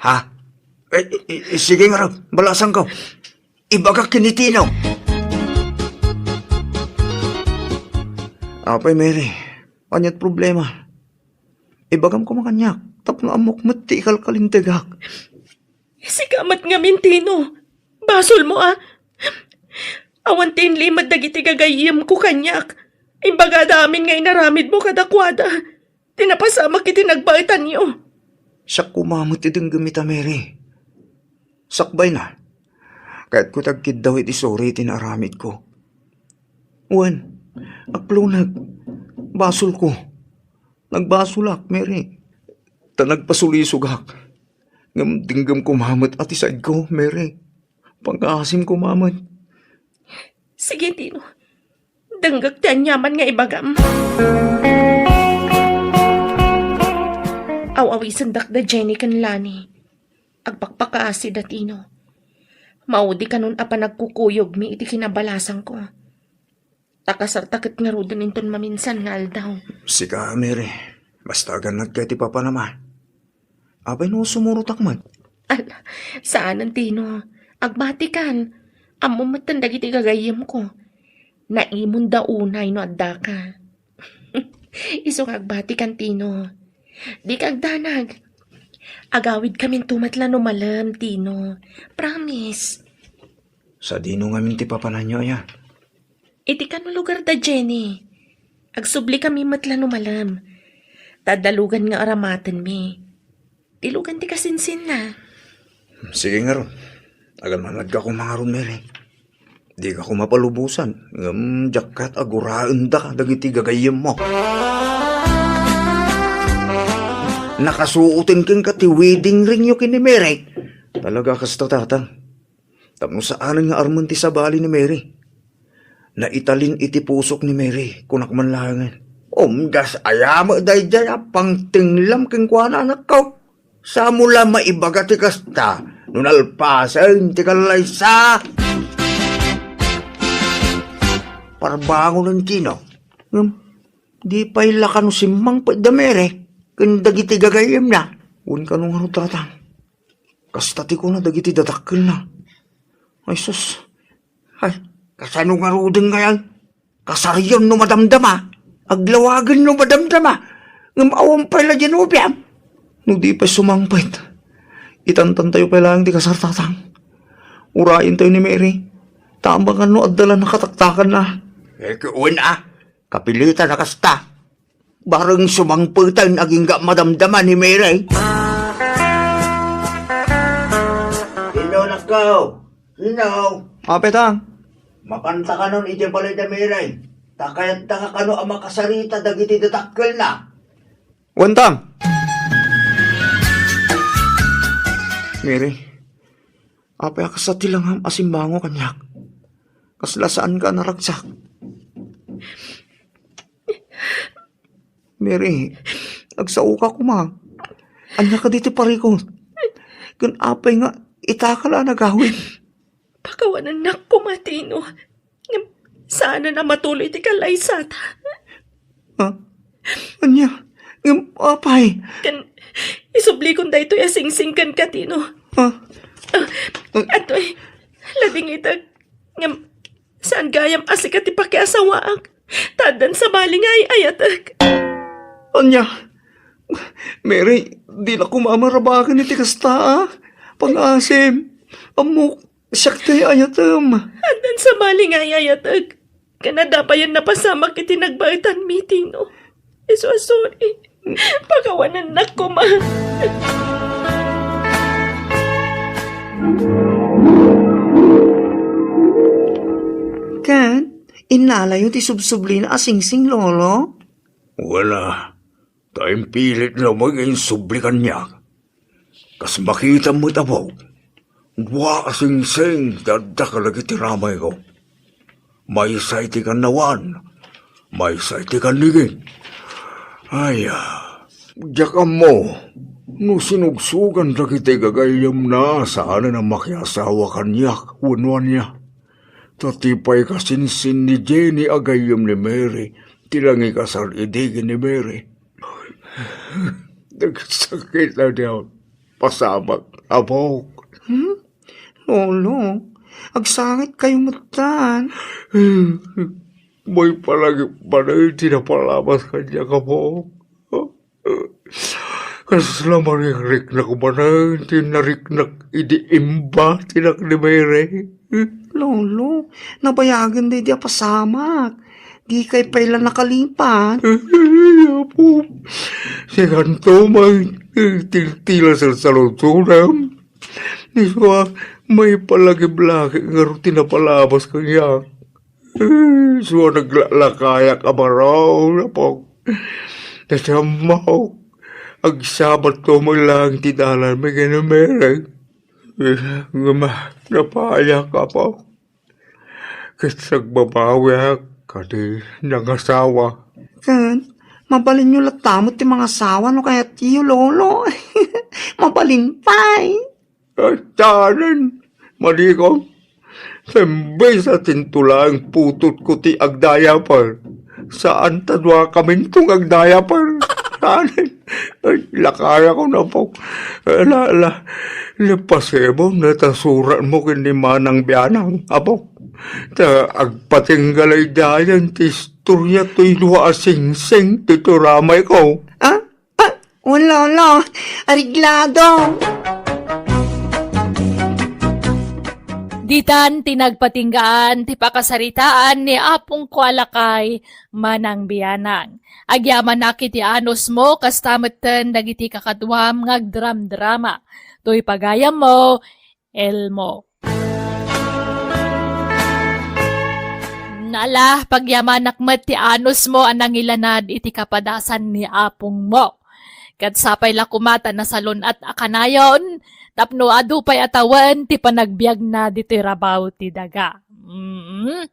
Ha? Eh, eh, eh, sige ngarud, balasangko. Ibagak ken ni Tino. Apay, Mary, ania't problema? Ibagam koma kaniak, tapno ammok met ti ikalkalintegak. Sika met ngamin, Tino. Basolmo, a. Awan ti inlimed dagiti gagayyemko kaniak. Imbagada amin nga inaramidmo kadakuada. Ti napasamak iti nagbaetanyo. Siak koma met ti denggem ita, Mary. Sakbayna, kayatko ti agkiddaw iti suri iti naaramidko. Wen, akloneg, basolko. Nagbasolak, Mary. Ta nagpasulisogak. Ngem denggem koma met a ti saidko, Mary. Pangngaasim koma met. Sige, Tino. Denggek ti aniaman nga ibagam. Aw-awisendak da Jenny ken Lani. Agpakpakaasi da Tino. Maudi kanon a panagkukuyogmi iti kinabalasangko. Ta kasarta ket ngaruden inton maminsan nga aldaw. Sika, Mary, basta agannadka iti papanam, a. Apay no sumurotak met? Ala, saanen, Tino. Agbatikan. Ammom metten dagiti gagayyemko. Naimonda unay no addaka. Isu nga agbatikan, Tino. Dika agdanag. Agawidkaminto met la no malem, Tino. Promise. Sadino ngamin ti papananyo, aya? Iti kano lugar da Jenny. Agsubli kami met la no malem. Ta adda lugan nga aramatenmi. Ti lugan ti kasinsinna. Sige ngarud. Agannadka koma ngarud, Mary. Dika koma palubosan, ngem diak kayat a guraenda dagiti gagayyemmo. Nakasuoten kenka ti wedding ringyo ken ni Mary. Talaga kasta, Tatang. Tapno saanen nga armen ti sabali ni Mary. Naitalin iti pusok ni Mary, kunak man laengen. Umdas aya met daydiay a pangtenglam kenkuana, anakko. Saanmo la maibaga ti kasta no nalpasen ti kallaysa. Parbangonen, Tino. Ngem, di pay la kano simmangpet da Mary ken dagiti gagayyemna. Wen kano ngarud, Tatang. Kasta ti kuna dagiti dadakkelna. Ay, sus. Ay, kasano ngaruden ngay? Kasaryon no madamdama. Aglawagen no madamdama. Ngem awan pay la diay nobiam. No di pay sumangpet, itantantayo pay laeng ti kasar, Tatang. Urayentayo ni Mary. Ta amangan no adda la nakataktakanna. Eh, wen a. Kapilitan a kasta. Bareng sumangpeten agingga madamdama ni Mary. Sino, anakko? Sino? Apay, Tang. Mapanta kanon idiay balay da Mary. Ta kayatta nga kano a makasarita dagiti dadakkelna. Wen, Tang. Mary, apay a kasta ti langam a simmango kaniak? Kasla saanka a naragsak? Mary, agsaoka koma. Ania kadi ti parikut? Ken apay nga itaka la a nagawid? Pakawanennak koma, Tino. Ngem saanen a matuloy ti kallaysata. Ha? Ania? Ngem apay? Ken isublikon daytoy a singsing kenka, Tino. Ha? Ah, adtoy, ladingitek. Ngem, saan gayam a sika ti pakiasawaak, ta addan sabali nga ay-ayatek. Ania? Mary, dina koma marabaken iti kasta, a? Pangaasim, ammok, siak ti ay-ayatem. Addan sabali nga ay-ayatek. Ken adda payen napasamak iti nagbaetanmi, Tino. Isu a sorry. Pakawanennak koma. Ken, innalayo ti subsublina a singsing, Lolo? Wala. Ta impilit laeng nga insubli kaniak. Kas makitam met, Apok, dua a singsing ti adda kadagiti ramayko. Maysa iti kannawan, maysa iti kannigin. Aya, diak ammo no sinugsugan dagiti gagayyemna a saanen a makiasawa kaniak wenno ania. Ta ti pay kasinsin ni Jenny a gayyem ni Mary ti nangikasar idi ken ni Mary. Nagsakit a diak pasamak, Apok. Hmm? Lolo, agsangit kayo metten. May palagi pa na iti napalabas kaniak, Apok. Kasla marikriknak manen ti nariknak idi imbatinnak ni Mary. Lolo, nabayagen daydi a pasamak. Dikay pay la nakalipat. Ay, Apo, sikanto man, tiltila sa salunsuram. Ni Sua, may palagiblagi nga ruti napalabas kaniak. Isu a naglalakayak a baro, Apok. Ta siak met, agsabatto met laeng ti dalanmi ken ni Mary. Ngem napayak, Apok. Ket agbabawiak kadi nangasawa. Ken, mabalinyo latta met ti mangasawa no kayatyo, Lolo. Mabalin pay. Ay, saanen, manikong. Imbes a tinto laeng putotko ti agdiaper, saan ta duakaminto nga agdiaper. Saanen. Ay, lakayakon, Apok. Ala, ala. Lepasibon ta suratmo ken ni Manang Bianang, Apok. Ta agpatingga laydayan ti istorya toy dua a singsing ti turamayko. Ah? Ah, wala, wala. Areglado. Ditan ti nagpatinggaan ti pakasaritaan ni apongko a lakay, Manang Bianang. Agyamanak iti anusmo, kasta metten dagiti kakaduam nga agdramdrama. Toy pagayammo, Elmo. Ala, pagyamanak met ti anusmo a nangilanad iti kapadasan ni apongmo. Ket sapay la koma ta nasalun-at a kanayon tapno adu pay a tawen ti panagbiagna ditoy rabaw ti daga. Mm.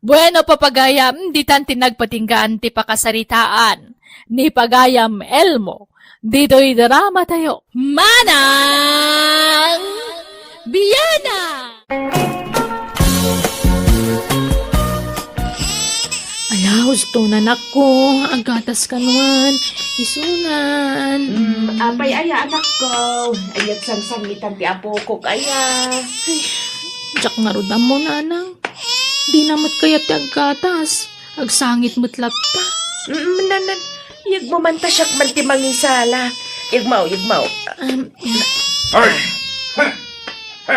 Bueno, papagayam, ditan ti nagpatinggaan ti pakasaritaan ni pagayam Elmo ditoy drama tayo. Manang Biana! Ala, husto na, anakko. Aggatas ka nuan. Isunan. Mm, apay aya, anakko? Ayat sangsangitan ti apokok aya. Ay, diak ngarud ammo, nanang. Dina met kayat ti aggatas. Agsangit met latta. Mm, nan, nan. Iyegmo man ta siak man ti mangisala. Iyegmo, iyegmo. Um, Ay! Ha! Ha!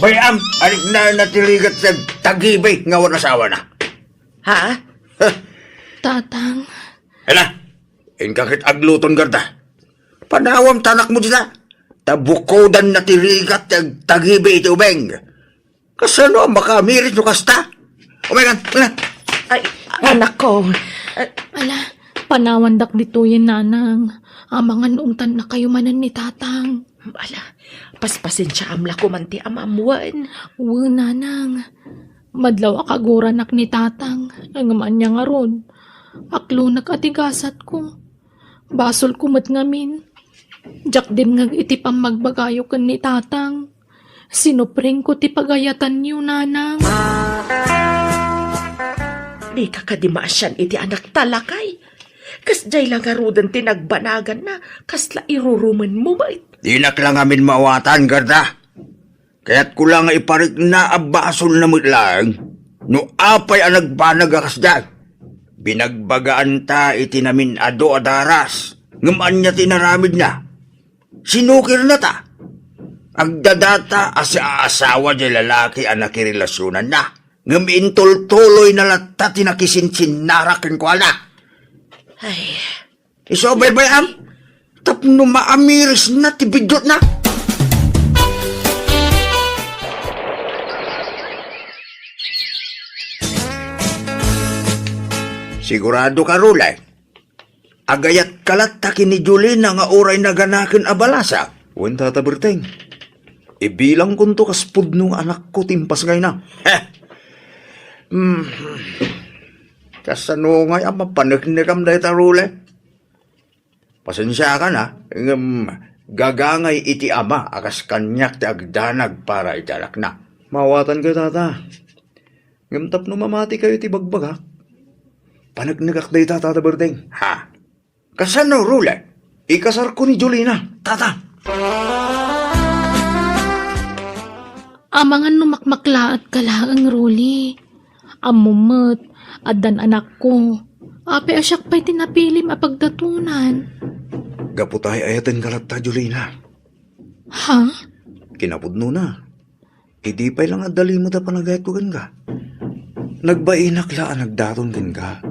Bay-am, anik na natirigat sa tagibi nga awan asawana. Ha? Ha! Tatang. Ala, inka ket agluton garda. Panawam ta anakmo dita. Ta bukodan natirigat ti agtagibi iti ubing. Kasano a makamirit no kasta? Umengan, umengan. Ay, anakko. Ah, Ala, panawandak ditoyen, nanang. Amangan no ungtannakayo manen ni tatang. Ala, paspasensiaam la koman ti amamuen. Wen, nanang. Madlaw a kaguranak ni tatang. Ngem ania ngarud? Aklonek a ti gasatko. Basolko met ngamin. Diak dimngeg iti pammagbagayo ken ni tatang. Sinupringko ti pagayatanyo, nanang. Dika kadi maasian iti anakta, lakay? Kasdiay la ngaruden ti nagbanaganna, kasla irurumenmo met. Dinak la ngamin maawatan, garda. Kayatko la nga iparikna a basolna met laeng no apay a nagbanag a kasdiay. Binagbagaanta iti namin-adu a daras, ngem ania ti inaramidna? Sinukirna ta. Agdadata a siaasawa diay lalaki a nakirelasionanna, ngem intultuloyna latta ti nakisinsinnarak kenkuana. Ay, Isu a baybay-am, tapno maamirisna ti biddutna. Sigurado ka, Rule? Agayat ka latta ken ni Jolina nga uray naganaken a balasa? Wen, Tata Berteng. Ibilangkonto kas pudno nga anakko ti impasngayna. Heh. Hmm. Kasano ngay a mapaneknekam dayta, Rule? Pasensiakan, a, ngem gagangay iti ama a kas kaniak ti agdanag para iti anakna. Maawatankayo, Tata. Ngem tapno mamatikayo iti bagbagak, paneknekak dayta, Tata Berteng. Ha? Kasano, Rule? Ikasarko ni Jolina, Tata. Amangan no makmaklaatka laeng, Rule. Ammom met, addan anakko. Apay a siak pay ti napilim a pagdatonan? Gapu ta ay-ayatenka latta, Jolina. Ha? Kinapudnona, idi pay la nga adda limed a panagayatko kenka, nagbainak la a nagdaton kenka,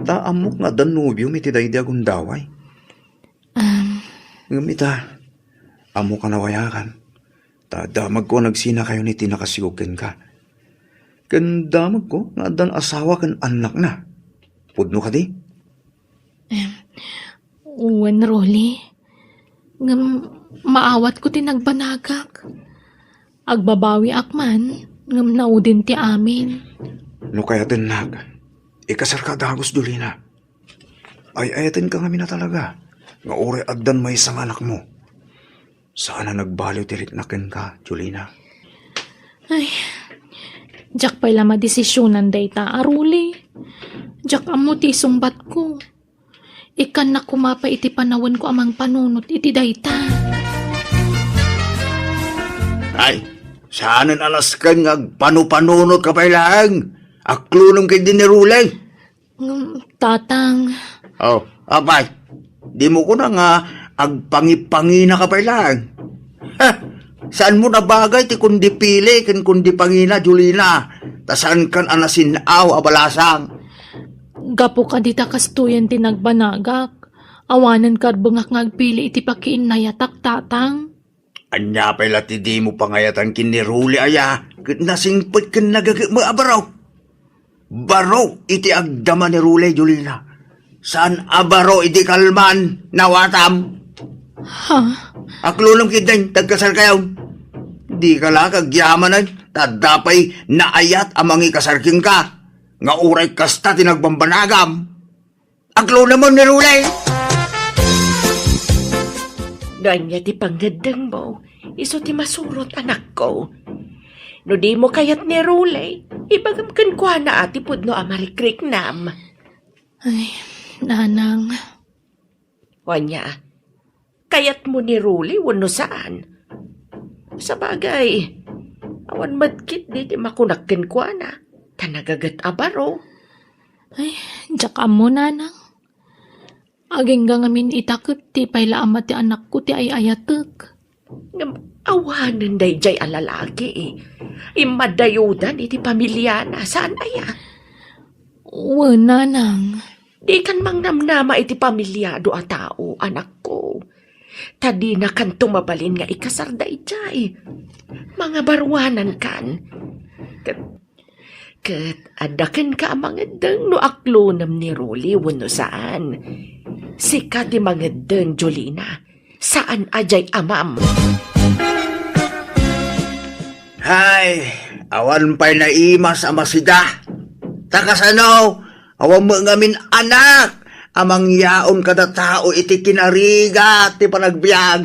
ta ammok nga addan nobiom iti daydi a gundaway. Um. Ngem ita, ammok a nawayakan, ta damagko a nagsinakayon iti nakasigog kenka. Ken damagko nga addan asawa ken annakna. Pudno kadi? Em, wen, Rule. Ngem maawatko ti nagbanagak. Agbabawiak man, ngem naudin ti amin. No kayatennak, ikasarka a dagus, Jolina. Ay-ayatenka ngamin a talaga nga uray addan maysa nga anakmo. Saan a nagbaliw ti riknak kenka, Jolina. Ay, diak pay la madesisionan dayta a, Rule. Diak ammo ti isungbatko. Ikkannak koma pay iti panawenko a mangpanunot iti dayta. Ay, saanen a nasken nga agpanupanunotka pay laeng. Aklonem ketdi ni Rule. Ngem, Tatang. Oh, apay, dimo kuna nga agpangipanginaka pay laeng? Ha? Saanmo nabagay ti kundi pili ken kundi pangina, Jolina, ta saankan a nasin-aw a balasang? Gapu kadi ta kastoyen ti nagbanagak, awanen karbengak nga agpili iti pakiinnayatak, Tatang. Ania pay la ti dimo pangayatan ken ni Rule aya ket nasingpet ken nagagekmek a baro? Baro iti agdama ni Rule, Jolina. Saan a baro iti kalman, nawatam. Ha? Aklonem ketdin, tagkasarkayon. Dika la kagyamanen, ta adda pay naayat a mangikasar kenka, nga uray kasta ti nagbambanagam. Aglunamen ni Rule! No ania ti pangngeddengmo, isu ti masurot, anakko. No dimo kayat ni Rule, ibagam kenkuana a ti pudno a marikriknam. Ay, nanang. Ania, kayatmo ni Rule wenno saan? Sabagay, awan met ketdi ti makunak kenkuana, ta nagaget a baro. Ay, diak ammo, nanang. Agingga ngamin ita ket ti pay la ama ti anakko ti ay-ayatek. Ngem awanen daydiay a lalaki. Immadayudan iti pamiliana, saan aya? Wen, nanang. Dikan mangnamnama iti pamiliado a tao, anakko. Ta dinakanto mabalin nga ikasar daydiay. Mangabaruanankan. Ket, ket adda kenka a mangeddeng no aklonem ni Rule wenno saan. Sika ti mangeddeng, Jolina. Saan a diay amam. Hay, awan pay naimas a masida. Ta kasano, awan met ngamin anak a mangyaon kada tao iti kinarigat ti panagbiag.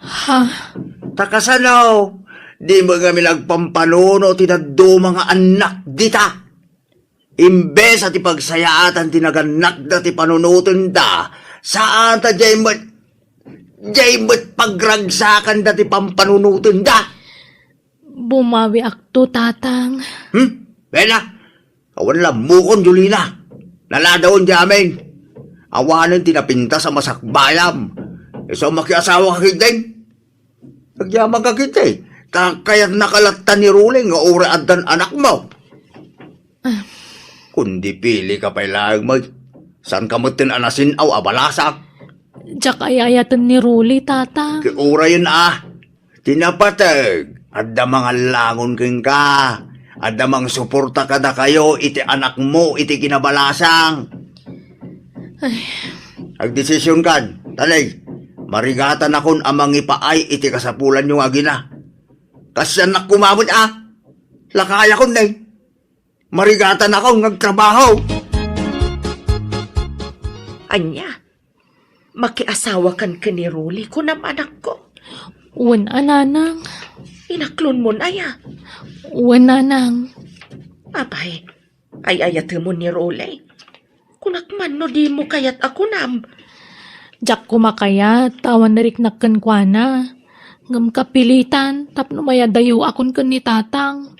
Ha? Ta kasano, di met ngamin agpampanunot ti dadduma nga annak dita. Imbes a ti pagsayaatan ti nagannakda ti panunotenda, saan ta diay met, diay met pagragsakanda ti pampanunotenda. Bumawiakto, Tatang. Hmm? Bella, awan lammukon, Jolina. Naladawen ti amin. Awanen ti napintas a masakbayam. Isu a makiasawa ka ketdin. Agyamanka ketdi. Ta kayatnaka latta ni Rolly nga uray addan anakmo. Ah. Kundi pilika pay laeng met. Saanka metten a nasin-aw a balasang. Diak ay-ayaten ni Rolly, Tata. Ket urayen a. Ti napateg, adda mangallangon kenka. Adda mangsuporta kadakayo iti anakmo iti kinabalasang. Ay. Agdesisionkan, talay. Marigatanakon a mangipaay iti kasapulanyo nga agina. Kasdiannak koma met a. Lakayakon, nay. Marigatanakon nga agtrabaho. Ania? Makiasawakan ken ni Rolly, kunam, anakko? Wen a, Nanang. Inaklonmon aya? Wen, Nanang. Apay, ay-ayatemon ni Rolly? Kunak man no dimo kayat a kunam. Diak koma kayat, ta awan nariknak kenkuana. Ngem kapilitan, tapno mayadayoakon ken ni Tatang.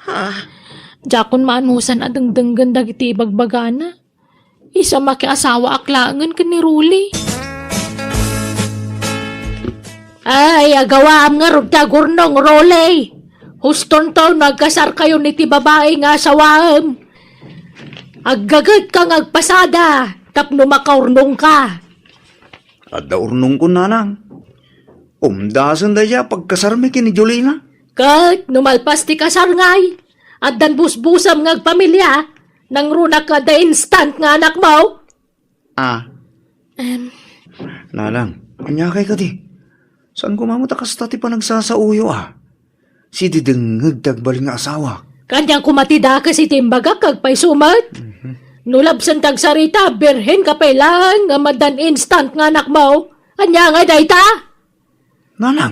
Ha? Diakon maanusan a dengdenggen dagiti ibagbagana. Isu a makiasawaak laengen ken ni Rolly. Ay, agawaam ngarud ti agurnong, Rolly. Hustonto no agkasarkayon iti babai nga asawaem. Aggagetka nga agpasada tapno makaurnongka. Adda urnongkon, Nanang. Umdasen dayta pagkasarmi ken ni Jolina. Ket no malpas ti kasar ngay, addan busbusam nga agpamilia, nangrunak nga adda instant nga anakmo. Ah. Em. Nanang, ania kay kadi? Saan koma met a kasta ti panagsasaoyo, a? Sidi dengngeg ti agbalin nga asawa. Kaniak koma ti dakes iti imbagak, agpayso met. Mhm. No labsen ti agsarita, birhen ka pay laeng nga addan instant nga anakmo. Ania ngay dayta? Nanang.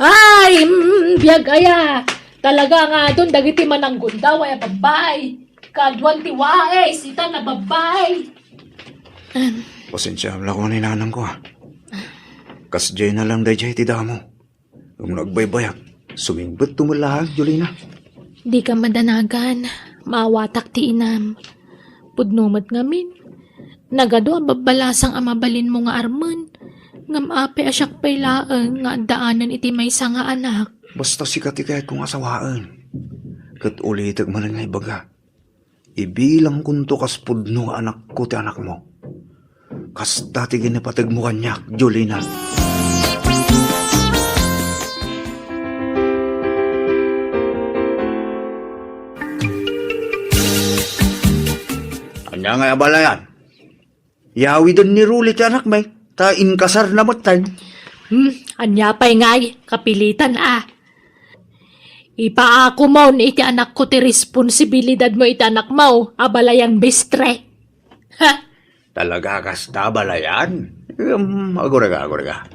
Ay, mm, biag aya. Talaga nga adun dagiti mananggundaway a babbay. Kaaduan ti wais ita nga babbay. Em. Pasensiaem la koma ni nanangko, a. Kasdiay na lang daydiay ti damo. Ngem no agbaybayak, sumingbetto met laeng, Jolina. Dika madanagan, maawatak ti inam. Pudno met ngamin, nagadu a babbalasang a mabalinmo nga armen, ngem apay a siak pay laeng nga addaanen iti maysa nga anak? Basta sika ti kayatko nga asawaen. Ket ulitek manen nga ibaga, ibilangkonto kas pudno nga anakko ti anakmo. Kasta ti ginapategmo kaniak, Jolina. Ania ngay abalayan? Yawiden ni Rolly ti anakmi, ta inkasarna metten. Hmm, ania pay ngay, kapilitan a. Ipaakomon iti anakko ti responsibilidadmo iti anakmo, abalayan mestre. Ha? Talaga kasta, abalayan? Em, agurega, agurega.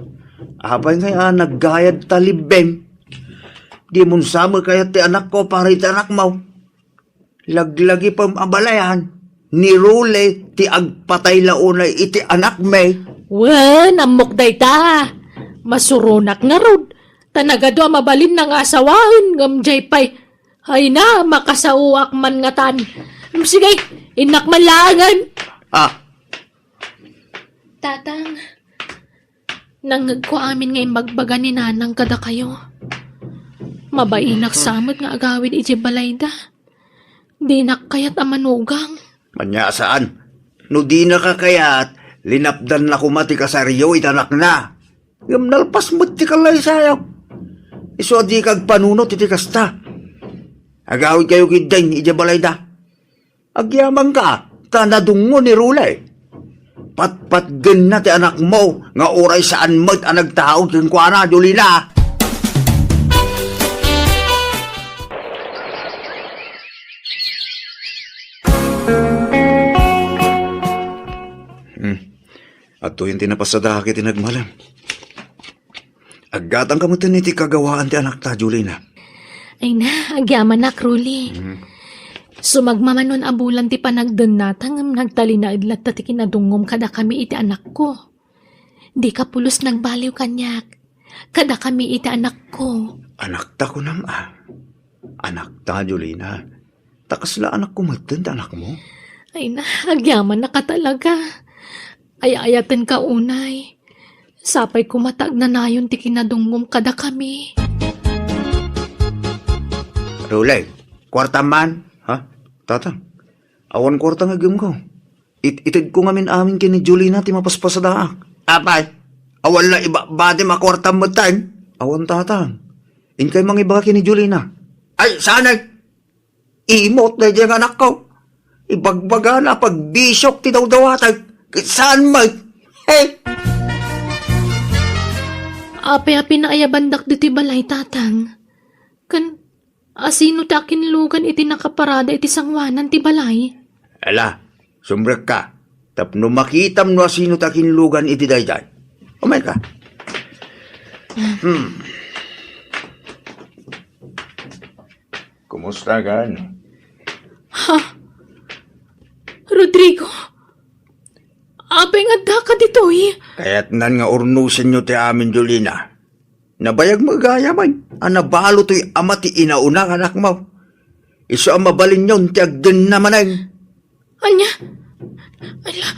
Apay ngay a naggayad ta libbeng? Dimon sa met kayat ti anakko para iti anakmo. Laglagipem, abalayan, ni Rolly ti agpatay la unay iti anakmi. Wen, ammok dayta. Masuronak ngarud, ta nagadu a mabalinna nga asawaen, ngem diay pay. Ay na, makasaoak man ngatan. Em, sige, innak man laengen. Ah. Tatang, nangngegko amin nga imbagbaga ni Nanang kadakayo. Mabainak sa met nga agawid idiay balayda. Dinak kayat a manugang. Ania saan? No dinaka kayat, linapdanna koma ti kasaryo iti anakna. Ngem nalpas met ti kallaysayo. Isu a dika agpanunot iti kasta. Agawidkayo ketdin idiay balayda. Agyamanka, ta nadungngol ni Rolly. Patpatgenna ti anakmo nga uray saan met a nagtaud kenkuana, Jolina. Hmm. Adtoyen ti napasadaak iti nagmalem. Aggatangka metten iti kagawaan ti anakta, Jolina. Ay na, agyamanak, Rolly. Mhm. Sumagmamano a bulan ti panagdennata ngem nagtalinaed latta ti kinadungngom kadakami iti anakko. Dika pulos nagbaliw kaniak. Kadakami iti anakko. Anakta kunam a? Anakta, Jolina. Ta kasla anakko metten ti anakmo? Ay na, agyamannaka talaga. Ay-ayatenka unay. Sapay koma ta agnanayon ti kinadungngom kadakami. Rulay, kuartam man, ha? Tatang, awan kuarta nga aggemko. It-, itedko ngamin amin ken ni Jolina ti mapaspasadaak. Apay, awan la ibabadim a kuartam metten? Awan, Tatang. Inkay mangibaga ken ni Jolina. Ay, saan ay? Imot daydiay nga anakko. Ibagbagana a pagbisiok ti dawdawatek. Ket saan met? Hey! Apay a pinaayabandak ditoy balay, Tatang? Ken asino ti akinlugan iti nakaparada iti sangoanan ti balay? Ala, sumrekka. Tapno makitam no asino ti akinlugan iti daydiay. Umayka. Hmm. Kumusta kan? Ha? Rodrigo? Apay nga addaka ditoy? Kayatnan nga urnosenyo ti amin, Jolina. Nabayag met gayam a nabalo toy ama ti inauna nga anakmo. Isu a mabalinyon ti agdenna manen. Ania? Ala,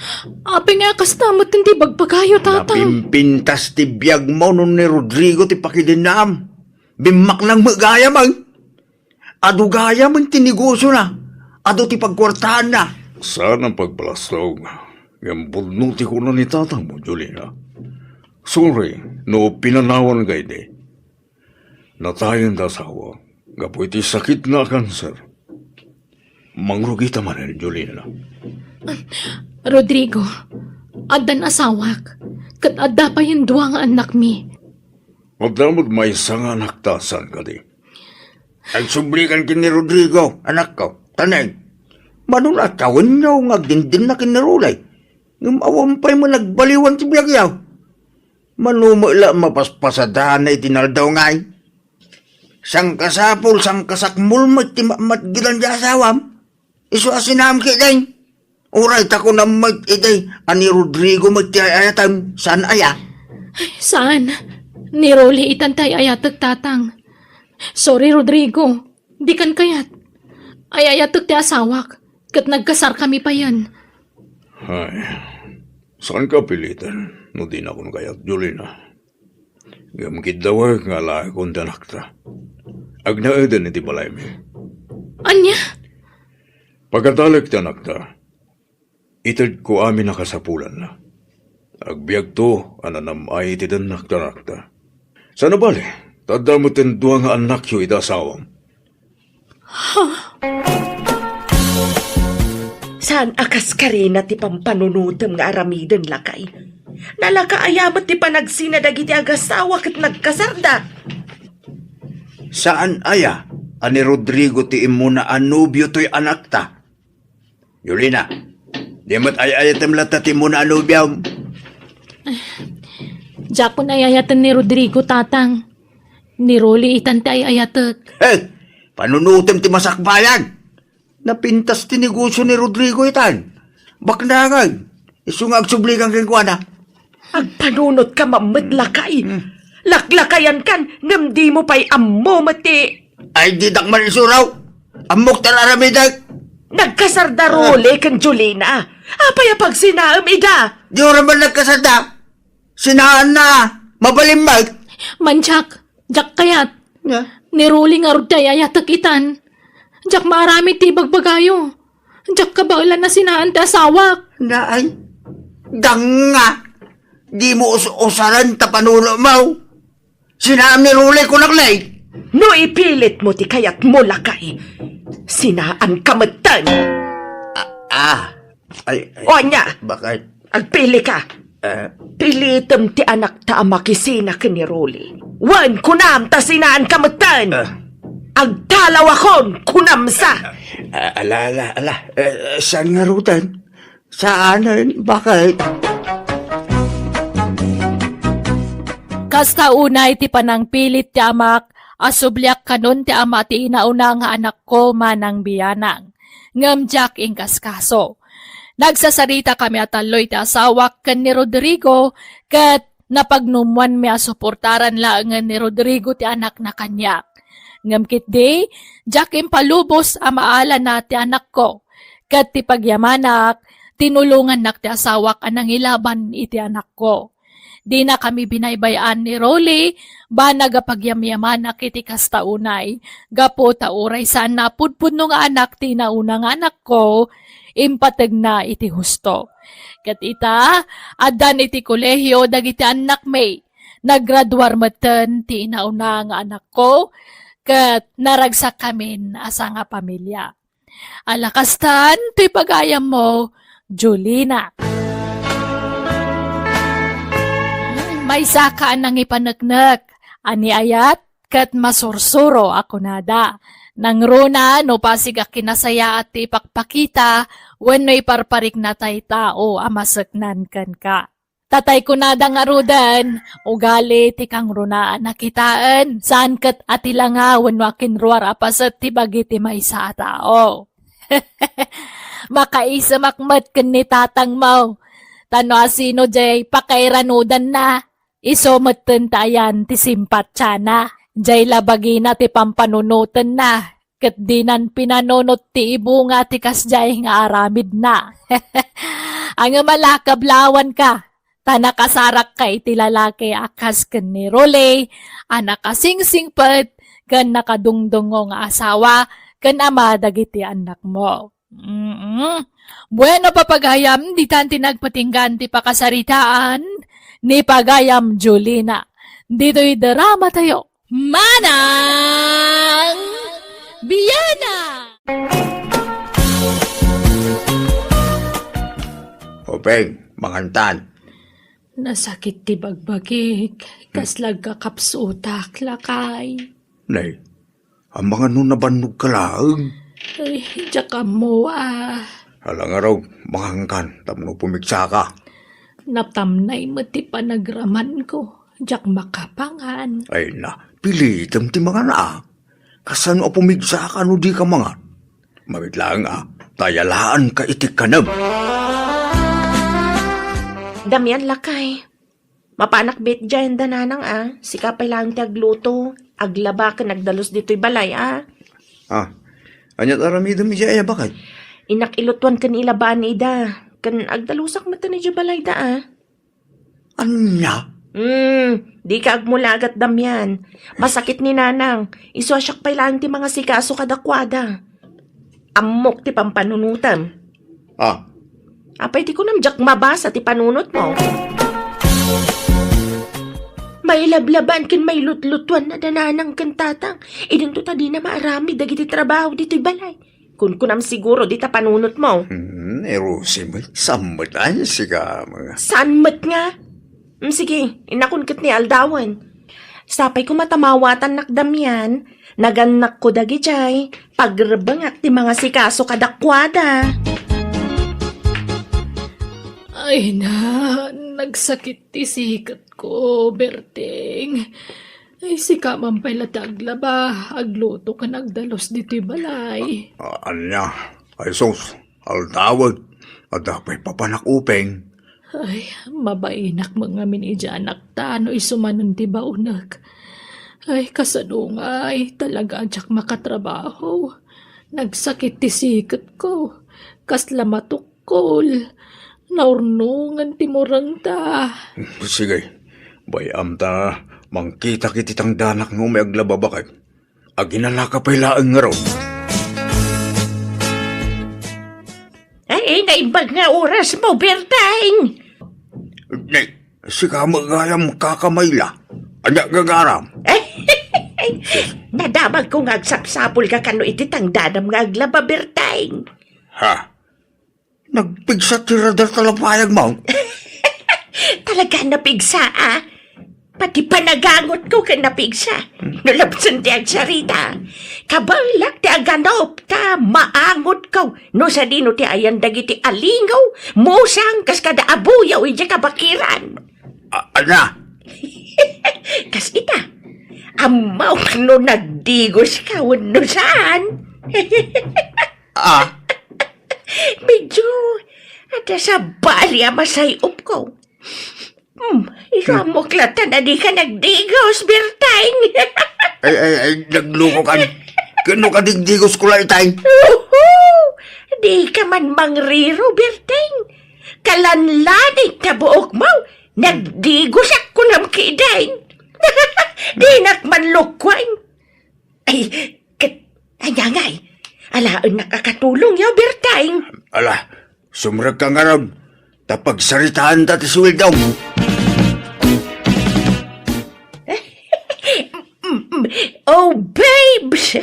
apay nga kasta met ti bagbagayo, Tatang? Napimpintas ti biagmo no ni Rodrigo ti pakidennaam. Bimmaknang met gayam. Adu gayam ti negosiona. Adu ti pagkuartaanna. Saan a pagbalastog. Ngem pudno ti kuna ni tatangmo, Jolina. Sorry no pinanawanka idi. Natayen ti asawa gapu iti sakitna a kanser. Mangrugita manen, Jolina. Rodrigo, addan asawak, ket adda payen dua nga annakmi. Adda met maysa nga anakta, saan kadi? Agsublikan ken ni Rodrigo, anakko, ta neng, mano a tawenyo nga agdindinna ken ni Rolly. Ngem awan pay met nagbaliwan ti biagyo. Mano met la mapaspasadana iti naldaw ngay? Sangkasapul, sangkasakmul met ti matmatgedan ti asawam. Isu a sinaam ketdin. Uray ta kunam met idi a ni Rodrigo met ti ay-ayatem, saan aya? Ay, saan? Ni Rolly itan ti ay-ayatek, Tatang. Sorry, Rodrigo. Dikan kayat. Ay-ayatek ti asawak, ket nagkasarkami payen. Ay, saanka piliten no dinakon kayat, Jolina. Ngem kiddawek nga alaekon ti anakta. Agnaeden iti balaymi. Ania? Pagtalek ti anakta, itedko amin a kasapulanna. Agbiagto a nanam-ay iti dennak ti anakta. Saan a bale, ta adda metten dua nga annakyo iti asawam. Saan a kaskarina ti pampanunotem nga aramiden, lakay? Nalaka aya met ti panagsina dagiti agasawa ket nagkasarda? Saan aya a ni Rodrigo ti immuna a nobio toy anakta? Jolina, di met ay-ayatem latta ti immuna a nobiom? Diakon ay-ayaten ni Rodrigo, Tatang. Ni Rolly itan ti ay-ayatek. Eh, panunotem ti masakbayan. Napintas ti negosio ni Rodrigo itan. Baknangan. Isu nga agsublikan kenkuana. Agpanunotka met, lakay. Hmm. Laklakayankan, ngem dimo pay ammo met ti... Ay, didak man isuraw. Ammok ta aramidek. Nagkasarda Rolly ken Jolina. Apay a pagsinaem ida? Di ura man nagkasarda. Sinaanna. Mabalin met. Mandiak, diak kayat. Ania? Ni Rolly ngarud ti ay-ayatek itan. Diak maaramid ti ibagbagayo. Diak kabaelan a sinaan ti asawak. Naay, danga. Dimo us-usaren ta panunomo. Sinaam ni Rolly, kunak, nay. No ipilitmo ti kayatmo, lakay, sinaanka metten. Ah, ah. Ay, ay. O, ania? Bakit? Agpilika. Eh. Pilitem ti anakta a makisina ken ni Rolly. Wen, kunam ta sinaanka metten. Eh. Agtalawakon, kunam sa. Ah, ala, ala, ala. Eh, saan ngaruden? Saanen? Bakit? Kasta unay ti panangpilit ti amak a subliak kanon ti ama ti inauna nga anakko manang bianang. Ngem diak inkaskaso. Nagsasaritakami a tallo iti asawak ken ni Rodrigo, ket Napagnumoanmi a suportaran laengen ni Rodrigo ti anakna kaniak. Ngem ketdi, diak impalubos a maalana ti anakko. Ket ti pagyamanak, tinulongannak ti asawak a nangilaban iti anakko. Dinakami binaybay-an ni Rolly, banag a pagyamyamanak iti kasta unay, gapu ta uray saanna a pudpudno nga anak ti nauna nga anakko, impategna iti husto. Ket ita, addan iti kolehio dagiti annakmi. Nagraduar metten ti inauna nga anakko, ket naragsakkamin a sangapamilia. Ala kastan ti pagayammo, Julina. Maysaka a nangipaneknek, a ni ayat, ket masursuro a kunada. Nangruna no pasig a kinasayaat ti ipakpakita wenno iparparikna tay tao a maseknan kenka. Tatay kunada ngaruden, ugali ti kangrunaan a kitaen, saan ket a ti langa wenno a kinruar a paset ti bagi ti maysa a tao. Makaisemak met ken ni tatangmo. Ta no asino jay pakairanudanna, isu metten ta ayan ti simpatiana. Jay la bagina ti pampanunotenna, ket dinan pinanunot ti ibunga ti kasjay nga aramidna. Ngem ala, kablawanka, ta nakasarakka iti lalaki a kas ken ni Rolly, a nakasingsingpet ken nakadungdungngo nga asawa ken ama dagiti annakmo. Mm. Bueno, papagayam, ditan ti nagpatinggan ti pakasaritaan ni Pagayam Julina. Ditoy drama tayo. Manang Biana! Upeng, mangantan. Nasakit ti bagbagik, kasla agkakapsutak, lakay. Nay, amangan no nabannogka laeng? Ay, diak ammo a. Ala ngarud, mangankan, tapno pumigsaka. Natamnay met ti panagramanko. Diak makapangan. Ay na, pilitem ti mangan a. Kasano a pumigsaka no dika mangan? Mamit laeng a, ta ayalaanka iti kanem. Damian, lakay. Mapanak bet diay anda nanang a. Sika pay laeng ti agluto, aglaba ken agdalus ditoy balay a. Ah, ania ti aramidem idiay a, baket? Innak ilutuan ken ilabaan ida, ken agdalusak metten idiay balayda a. Ania? Hmm, dika agmulagat, Damian. Masakit ni nanang. Isu a siak pay laeng ti mangasikaso kadakuada. Ammok ti pampanunotem. Ah. Apay ti kunam, diak mabasa ti panunotmo? Mailablaban ken mailutlutuan a da nanang ken tatang. Idinto ta dina maaramid dagiti trabaho ditoy balay. Kunkunam siguro dita panunotmo. Hmm, ni Rosie met, saan met a sika, mga. Saan met nga? Hmm, sige, innakon ket ni aldawen. Sapay koma ta mawatannak, Damian, nagannakko dagidiay, pagrebengak ti mangasikaso kadakuada. Ay na, nagsakit ti siketko, Berting. Ay, sika man pay la ti aglaba, agluto ken agdalus ditoy balay. A-, ania? Ay sus, aldawen, adda pay papanak, Upeng. Ay, mabainak met ngamin idiay anakta no isu manen ti baonek. Ay, kasano ngay, talaga a diak makatrabaho. Nagsakit ti siketko. Kasla matuk- Kol, naurnongen ti murengta. Sige, bay-am ta mangkitak iti tangdanak no may aglaba, baket. Aginanaka pay laeng ngarud. Ay, ay, naimbag nga orasmo, Berteng. Nay, sika met gayam kakamayla. Ania gagaram? Nadamagko nga agsapsapulka kano iti tangdanam nga aglaba, Berteng. Ha? Nagpigsa ti radar ta lapayagmo? Talaga napigsa, a? Pati panagangotko ket napigsa. No labsen ti agsarita, kabaelak ti aganup ta maangotko no sadino ti ayan dagiti alingaw, musang, kas kada abuyaw idiay kabakiran. A-, ania? Kas ita, ammok no nagdigoska wenno saan. Ah? Medyo adda sabali a masay-opko. Hmm, isu Hmm. ammok latta a dika nagdigos, Berteng. Ay, ay, ay, naglukokan. Kano ka digdigos ko la itay? Uhu! Dika man mangriro, Berteng. Kalanlaning ta buokmo, nagdigosak kunam ketdin. Dinak man lukkuan. Ay, ket, ania ngay? Alaennak a katulongyo, Berteng. Ala, sumrekka ngarud, ta pagsaritaanta ti suweldom. Oh, babes,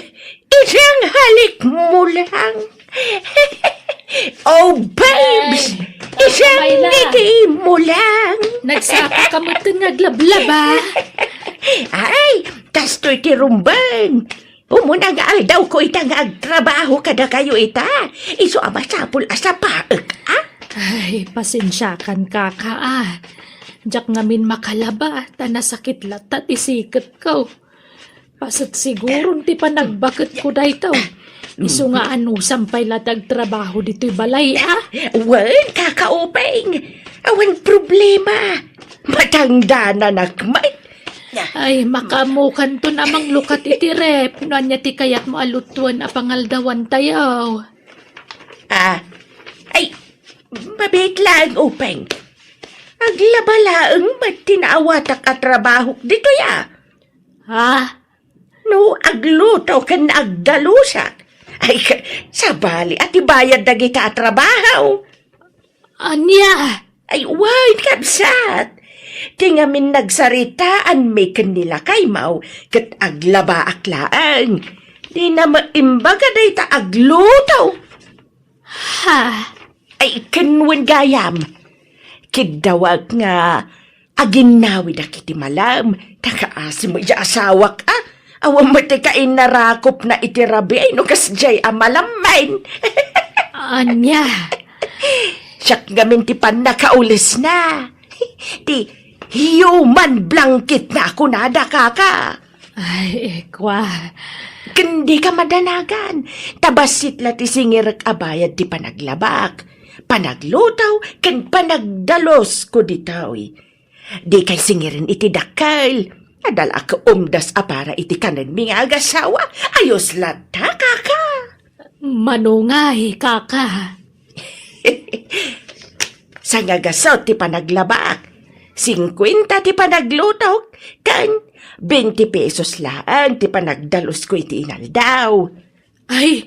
isangalikmo lang. Oh, babes, Ay, isang Mayla. Ngitimo lang. Nagsapa ka met nga aglablaba. Ay, kastoy ti rumbeng. Umuna nga aldawko ita nga agtrabaho kadakayo ita. Isu a masapul a sapaek, a? Ay, pasensiakan, kaka, a. Diak ngamin makalaba, ta nasakit latta ti siketko. Paset siguron ti panagbaketko daytoy. Isu nga anusam pay la ti agtrabaho ditoy balay, a? Wen, kaka Upeng. Awan problema. Matangdananak met. Ay, makaammokanton a manglukat iti ref no ania ti kayatmo a lutuen a pangaldawantayo. Ah, ay, mabiit laeng, Upeng. Aglaba laeng met ti naawatak a trabahok ditoy, a. Ha? No agluto ken agdalusak, ay, sabali a ti bayad dagita a trabaho. Ania? Ay, wen, kabsat. Ti ngamin nagsaritaanmi ken ni lakaymo, ket aglabaak laeng. Dina met imbaga dayta agluto. Ha? Ay, ken wen gayam. Kiddawak nga aginnawidak iti malam, ta kaasi met diay asawak, a. Awan met ti kainarakopna iti rabii no kasdiay a malammen. Ania? Siak ngamin ti pannakaulesna. Ti human blanketna a kunada, kaka. Ay, kwa. Ken dika madanagan, ta bassit la ti singirek a bayad ti panaglabak, panagluto, ken panagdalusko ditoy. Dikay singiren iti dakkel. Adda la a kaumdas a para iti kanenmi nga agasawa. Ayos latta, kaka. Mano ngay, kaka? Sangagasut ti panaglabak, singkuenta ti panaglutok, ken benti pesos laeng ti panagdalusko iti inaldaw. Ay,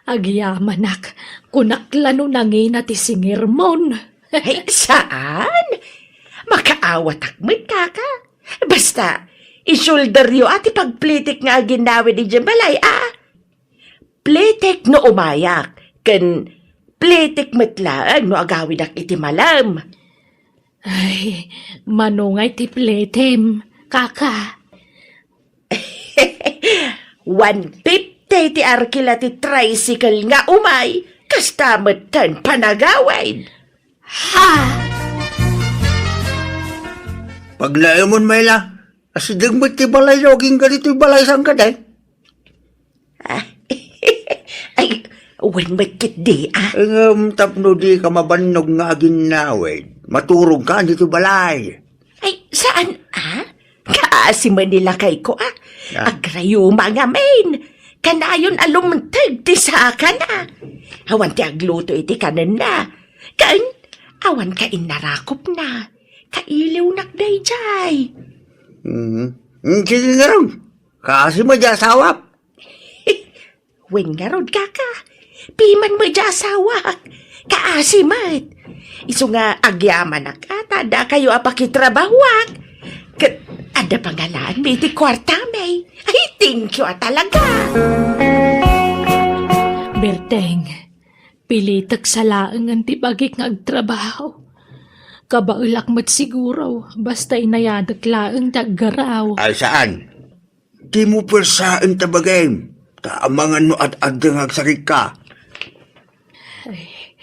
agyamanak, kunak la no nangina ti singirmon. Ay, saan? Makaawatak met, kaka. Basta, isulderyo a ti pagplitek nga aginawid idiay balay, a? Plitek no umayak, ken plitek met laeng no agawidak iti malam. Ay, mano ngay ti plitem, kaka? One fifty ti arkila ti tricycle nga umay, kasta metten panagawid. Ha? Pagnaemon, Mayla, asideg met ti balayyo agingga ditoy balay sangkadi. Ah, ay, wen met ketdi, a. Ngem tapno dika mabannog nga aginnawid, maturogka ditoy balay. Ay, saan, a? Kaasi met ni lakayko, a. Ah. Agrayuma ngamin. Kanayon a lumteg ti sakana. Awan ti agluto iti kanenna. Ken, awan kainarakopna. Kailiwnak daydiay. Mhm. Mm, sige ngarud. Kaasi met diay asawak. Wen ngarud, kaka. Piman met diay asawak. Kaasi met. Isu nga agyamanak a ta addakayo a pakitrabahoak. Ket adda pangalaanmi iti kuartami. Ay, thank you a talaga. Berteng, pilitek sa laengen ti bagik nga agtrabaho. Kabaelak met siguro, basta inayadek laeng ti aggaraw. Ay, saan? Dimo puersaen ta bagim, ta amangan no ad-adda nga agsakit ka. Ay,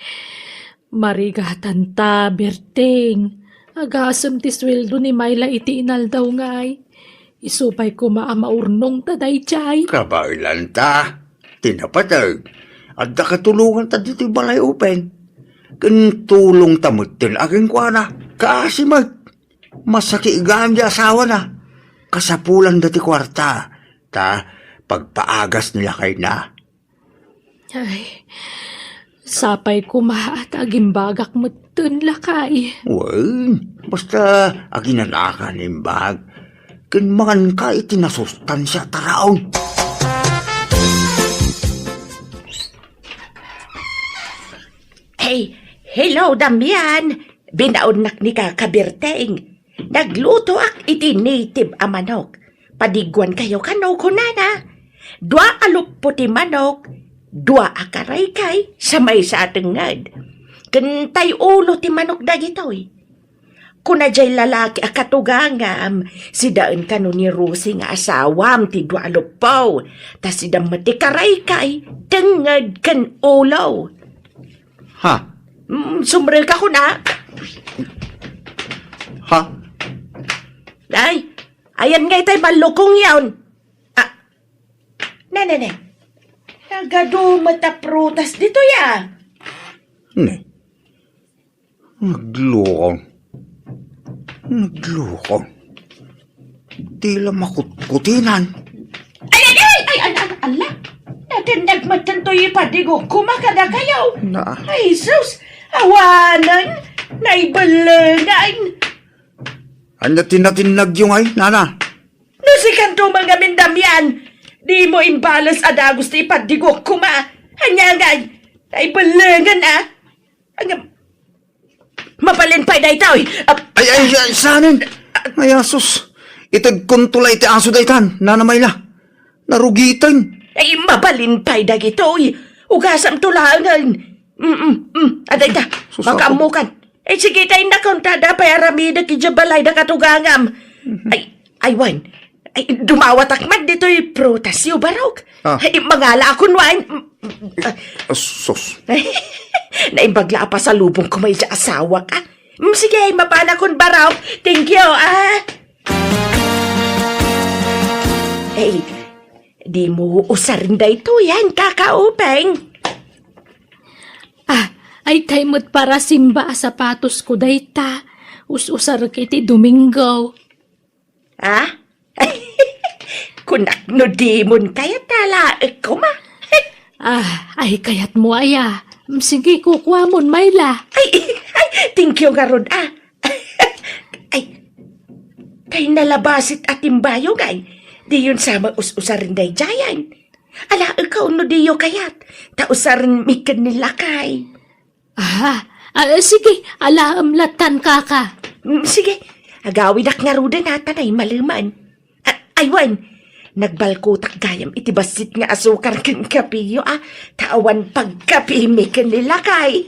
marigatan ta, Berteng. Agasem ti sueldo ni Mayla iti inaldaw ngay. Isu pay koma a maurnong ta daydiay. Kabaelan ta. Ti napateg, adda katulongan ta ditoy balay Upeng. Ken tulong ta metten a kenkuana. Kaasi met. Masakit gayam ti asawana. Kasapulan da ti kuarta, ta pagpaagas ni lakayna. Ay, sapay koma ta agimbagak metten, lakay. Wen, basta aginanakan imbag. Ken manganka iti nasustansia a taraon. Hey, hello, Damian. Binaonnak ni Kaka Berteng. Naglutoak iti native a manok. Padiguankayo kano, kunana. Dua a luppo ti manok, dua a karaykay, sa maysa a tengnged. Ken tay ulo ti manok dagitoy. Kuna jay lalaki a katugangam, sidaen kano ni Rosie nga asawam ti dua a luppo, ta sida met ti karaykay, tengnged, ken ulo. Ha? Mm, sumrek ako na. Ha? Ay, ayan nga itay malukong yaon. Ah, ne, ne, ne. Nagadu met a prutas ditoy, ah. Ne. Naglukong. Naglukong. Tila makutkutinan. Ay, ay, ay, ay, ay, ala. Natindagmatan to'y ipadigok koma kadakayo. Na. Ay, sus. Awanan. Naibalengan. Anya ti natinnagyo ngay, nana? No sikanto man ngamin, Damian, di mo imbales a dagus ti ipadigok koma. Anya ngay, naibalengan, ah. Anya, mabalin pay daytoy. Ap- Ay, ay, ay, sanen? Ay, asus. Itedkonto la iti aso daytan, Nana Mayla. Narugiten. Ay, mabalin pay dagitoy. Ugasamto laengen. Mm, mm, mm. Adayta, sus, makaammokan. Ay, sige, tay nakon, ta adda pay aramidek idiay balay da katugangam. Mhm. Ay, ay, wen. Ay, dumawatak man ditoy prutasyo, barok. Ah. Ay, mangala akon, wen. Ah, sus. Naimbag la a pasalubong ko may asawak, ah. Mm, sige, mapanakon, barok. Thank you, ah. Ay, di mo usaren daytoy, yan, Kaka Upeng. Ah, ay tay met para simba a sapatos ko dayta. Us-usar iti Domingo. Ah? Kunak no dimon kayat a laek koma. Ah, ay kayat mo aya. Sige, kukuamon, Mayla. Ay, ay, thank you ngarud, ah. Ay, tay nalabasit a timbayo, ngay. Diyon sa mag-us-usaren daydiayen. Alaek ka no diyo kayat. Ta usaren mi ken ni lakay. Ah, ah, sige, alaem latan, Kaka. Mm, sige, agawidak ngaruden a ta naimaleman. Ah, ay, wen, nagbalkotak gayam iti bassit nga asukar ken kapiyo, ah, ta awan pagkapimi ken ni lakay.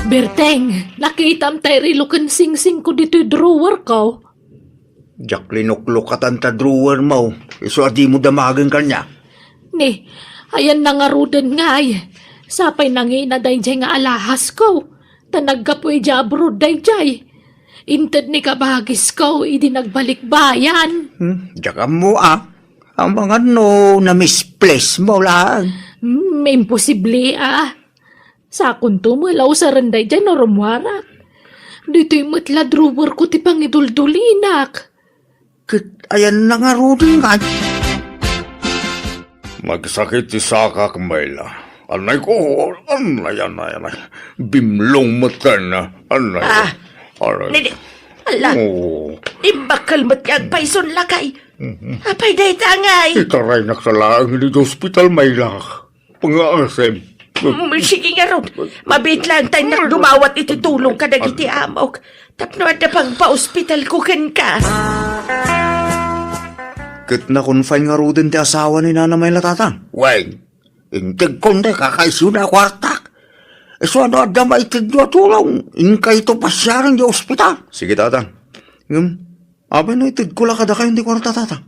Berteng, nakitam tay relo ken singsing ko ditoy drawer ko. Diak linuklokatan ta drawer mo, isu a dimo damagen kaniak. Ni, ayan na ngaruden ngay. Sapay nangina daydiay nga alahas ko. Ta naggapu idiay abroad daydiay. Inted ni kabagis ko idi nagbalikbayan. Hmm, diak ammo, ah. Amangan no na-misplace mo lang. Hmm, imposible, ah. Sakonto met la usaren daydiay no rummuarak. Ditoy met la drawer ko ti pangiduldulinak. Ket ayan na ngaruden ngay. Magsakit ti sakak, Mayla. Anay ko, anay, anay, anay. Bimlong met ken, anay ko. Ah, anay. Nini, ala. Oo. Imbakkel met nga agpayson lakay. Mhm. Apay dayta ngay? Itaraynak sa laeng iti ospital, Mayla. Pangaasim. Mm, sige ngarud. Mabiit lang tay nak dumawat iti tulong kadagiti amok. Tapno adda pagpaospital ko kenka. Ket na-confine ngaruden ti asawa ni Nana Mayla, Tatang? Wen, integkon ti kakaisuna a kuartak. Isu a no adda maitedyo a tulong, inkayto pasiaren ti ospital. Sige, Tatang. Ngem, apay no itedko la kadakayon ti kuarta, Tatang?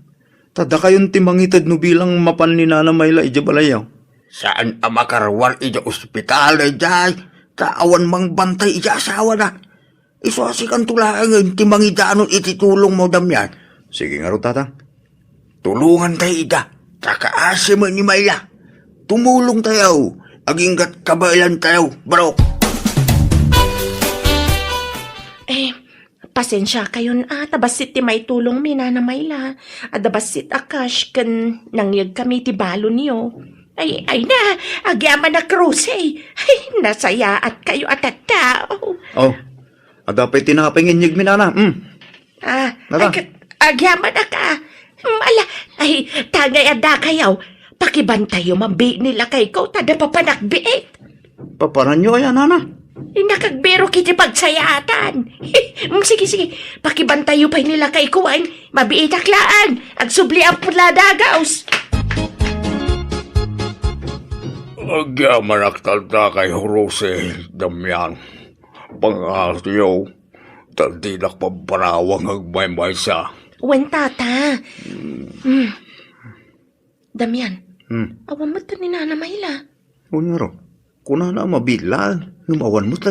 Ta dakayon ti mangited no bilang mapan ni Nana Mayla idiay balayyo. Saan a makaruar idiay ospital daydiay, ta awan mangbantay idiay asawana. Isu a sikanto laengen ti mangidanon iti tulongmo, Damian. Sige ngarud, Tatang. Tulongantay ida, ta kaasi met ni Mayla. Tumulongtayo, agingga't kabaelantayo, barok. Pasensiakayon a, ta bassit ti maitulongmi, Nana Mayla. Adda bassit a cash ken nangyegkami ti balonyo. Ay, ay na, agyamanak, Rosie. Ay, nasayaatkayo a tattao. Oh, adda pay tinapay nga inyegmi, Nana. Mm. Ah, Nana. Ay, ka-, agyamanak a. Mm, ala, ay, tangay adda kayo. Pakibantayyo man biit ni lakayko, ta adda papanakbiit. Papananyo aya, Nana? Innak agbirok iti pagsayaatan. Mm, sige, sige. Pakibantayyo pay ni lakayko, ay. Mabiitak laeng. Agsubli a pula dagaus. Agyamanak tatta kay Jose, Damian. Pangasiyo, ta dinak pampanawang agmaymaysa. Wen, tata. Mm. Damian, Hmm. awan met ni Nana Mayla. Wen ngarud, kunana a mabiit laeng, ngem awan met.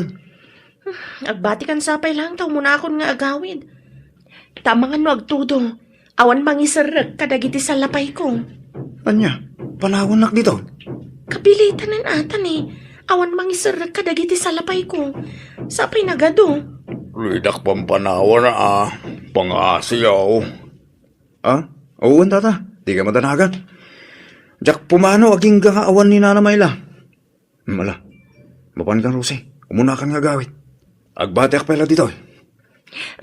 Agbatikan sapay laeng ta umunakon nga agawid. Ta amangan no agtudo, awan mangiserrek kadagiti salapayko. Ania, panawannak ditoy? Kapilitanen ata ni, awan mangiserrek kadagiti salapayko. Sapay nagadu. Dinak pampanawan a, pangasiyo. Ah? Wen, tata. Dika madanagan. Diak pumanaw agingga nga awan ni Nana Mayla. Hmm, ala. Mapanka, Rosie. Umunakan nga agawid. Agbatiak pay la ditoy.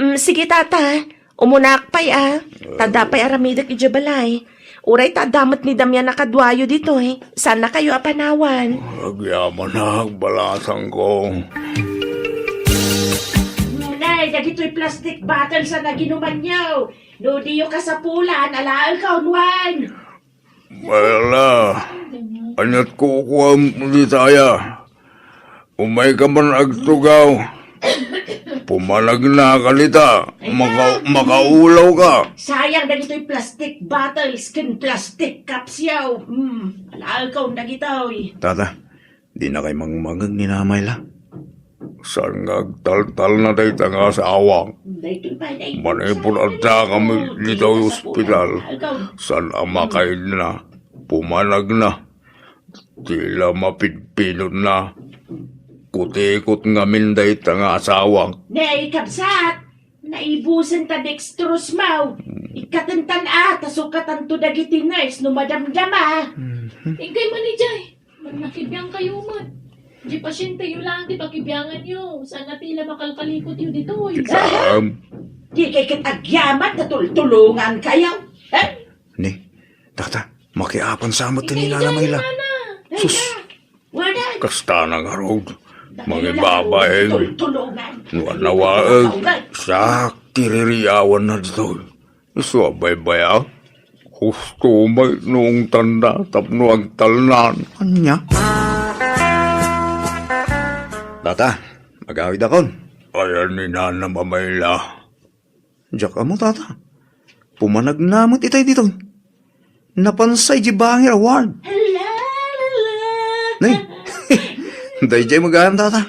Mm, sige, tata. Umunaak pay, a. Ta adda pay aramidek idiay balay. Uray ta adda met ni Damian a kaduayo ditoy. Saannakayo a panawan. Agyamanak, balasangko. Nay, dagitoy plastic bottles a naginumanyo. No diyo kasapulan, alaenkaw, Juan. Mayla, ania't kukuam dita aya? Umayka man agtugaw. Pumanagnaka dita. Maka-, makaulawka. Sayang dagitoy plastic bottles ken plastic cups yaw. Hmm, alaenkaw dagitoy. Tata, dinakay mangmangeg ni Nana Mayla. Saan nga agtaltalna dayta nga asawak? Manipud addakami ditoy ospital, saan a makaidna, pumanagna, tila mapidpidotna. Kutikot ngamin dayta nga asawak. Ne, kabsat, naibusen ta dextrose mo. Ikkatentan a, ta sukatanto dagiti nurse no madamdama. Mhm. Inkay man idiay. Nakibiangkayo met. Di pasienteyo laeng ti pakibianganyo. Saan a tila makalkalikotyo ditoy. Saan? Dikay ket agyaman ta tultulongankayo. Eh? Ni, tata, makiapan sa met ni Nana Mayla. Sus. Kasta na ngarud. Mangibabain. Tultulongan. No anawaen, sa kiririawan na ditoy. Isu a baybay-ak, husto met no ungtanna tapno agtalnan. Ania? Tata, agawidakon. Ayan ni Nana Mayla. Diak ammo, tata. Pumanagna met itay ditoy. Napansa idiay bangir a ward. Hala, hala. Nay, daydiay met gayam, tata.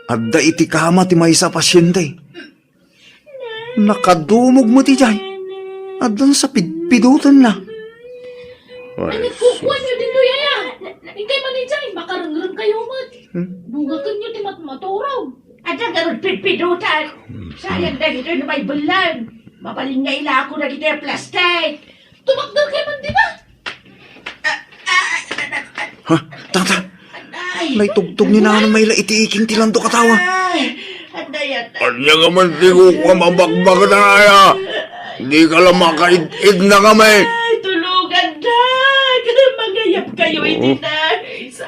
Adda iti kama ti maysa a pasiente. Nakadumog met idiay. Addan sa pidpidotenna. Ay, nagkukuanyo ditoy aya? Inkay man idiay, makarengrengkayo met. Hmm? Bungakenyo ti matmaturog. Adda ngarud pidpidotan. Sayang dagitoy no maibellan. Mabalin nga ilako dagitoy a plastic. Tumakderkay man dita. Ha? Tata! Naitugtog ni Nana Mayla iti iking ti landok a tawa. Ay, anday, anday. Ania nga man ti kukuam a bakbaknaya? Dika la makaid-id na kami. Ay, tulongan, Dag. Mangayabkayo iti nurse.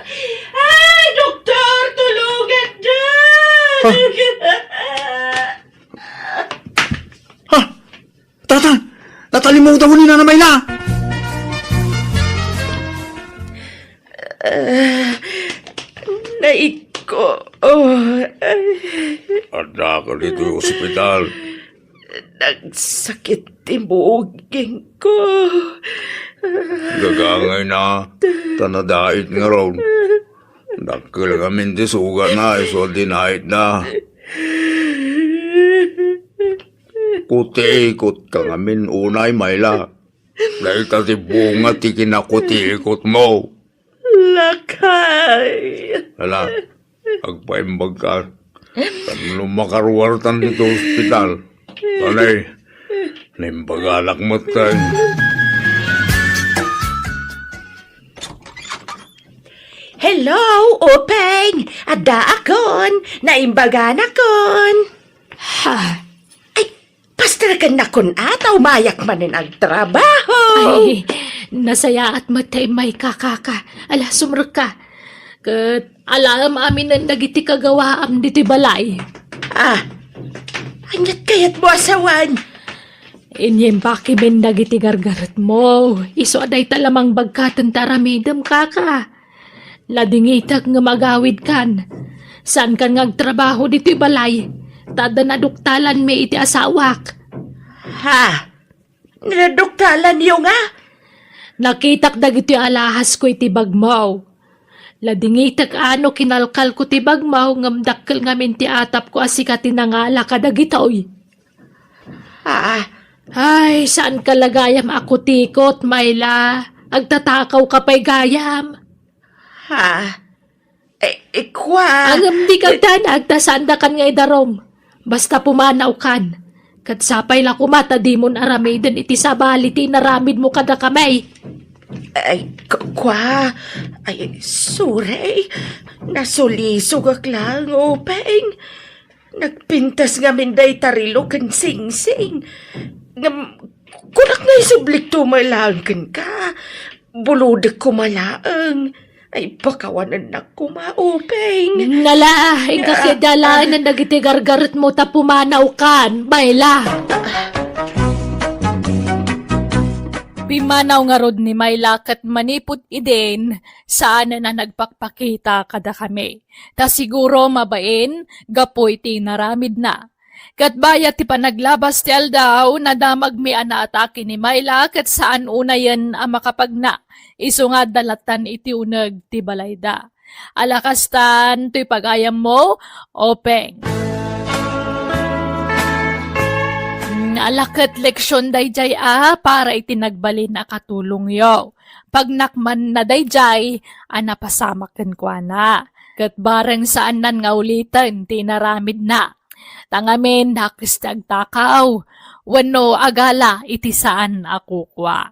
Ay, doktor, tulongan, Dag. Ha? Ha? Tata, natalimudaw ni Nana Mayla! Ah, naikko. Oh, ay. Adda ka ditoy ospital. Nagsakit ti buging ko. Gagangay na, ta nadait ngarud. Dakkel ngamin ti sugatna, isu a dinait na. Kutiikot ka ngamin unay, Mayla. Dayta ti bunga ti kinakutiikot mo. Lakay. Hala, agpaimbag ka. Tapno makaruartan ditoy ospital. Anay, naimbaganak metten. Hello, Openg! Addaakon! Naimbaganakon! Ha? Ay, pasterkennakon a, ta umayak manen agtrabaho! Ay, nasayaat met ta immayka, kaka. Ala, sumrekka. Ket alaem aminen dagiti kagawaam ditoy balay. Ah, ania't kayatmo a sawen? Inyimbakimin dagiti gargaretmo. Isu a dayta la mangbagkaten ta aramidem, kaka. Ladingitek ngem agawidkan. Saankan nga agtrabaho ditoy balay, ta adda naduktalanmi iti asawak. Ha? Naduktalanyo nga? Nakitak dagitoy alahasko iti bagmo. Ladingitek a no kinalkalko ti bagmo ngem dakkel ngamin ti atapko a sika ti nangala kadagitoy. Ah. Ay, saanka la gayam a kutikot, Myla. Agtatakawka pay gayam. Ha? Eh, eh, kua. Ngem dika agdanag ta saandakan nga idarum. Basta pumanawkan. Ket sapay la koma ta dimon aramiden iti sabali ti inaramidmo kadakami. Ay, ku-, kua. Ay, sorry. Nasulisogak laeng, Openg. Nagpintas ngamin dayta relo ken singsing. Ngem, kunak nga isublikto met laeng kenka. Bulodek koma laeng. Ay, pakawanennak koma, Openg. Nala, inka Ah, kidalanan dagiti gargaretmo ta pumanawkan, Myla. Pimmanaw ngarud ni Myla ket manipud idin, saanen a nagpakpakita kadakami. Ta siguro mabain gapu iti inaramidna. Ket bayat ti panaglabas ti aldaw, nadamagmi a naatake ni Myla ket saan unayen a makapagna. Isu nga adda lattan iti uneg ti balayda. Ala kastan, toy pagayammo, Openg. Ala ket leksion daydiay a para iti nagbalin a katulongyo. Pagnakmanna daydiay a napasamak kenkuana. Ket bareng saannan nga uliten ti inaramidna. Ta ngamin, dakes ti agtakaw, wenno agala iti saan a kukua.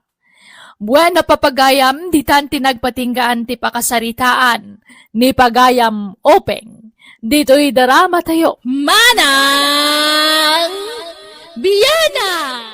Bueno, papagayam, ditan ti nagpatinggaan ti pakasaritaan ni Pagayam Openg. Ditoy drama tayo, Manang Biana!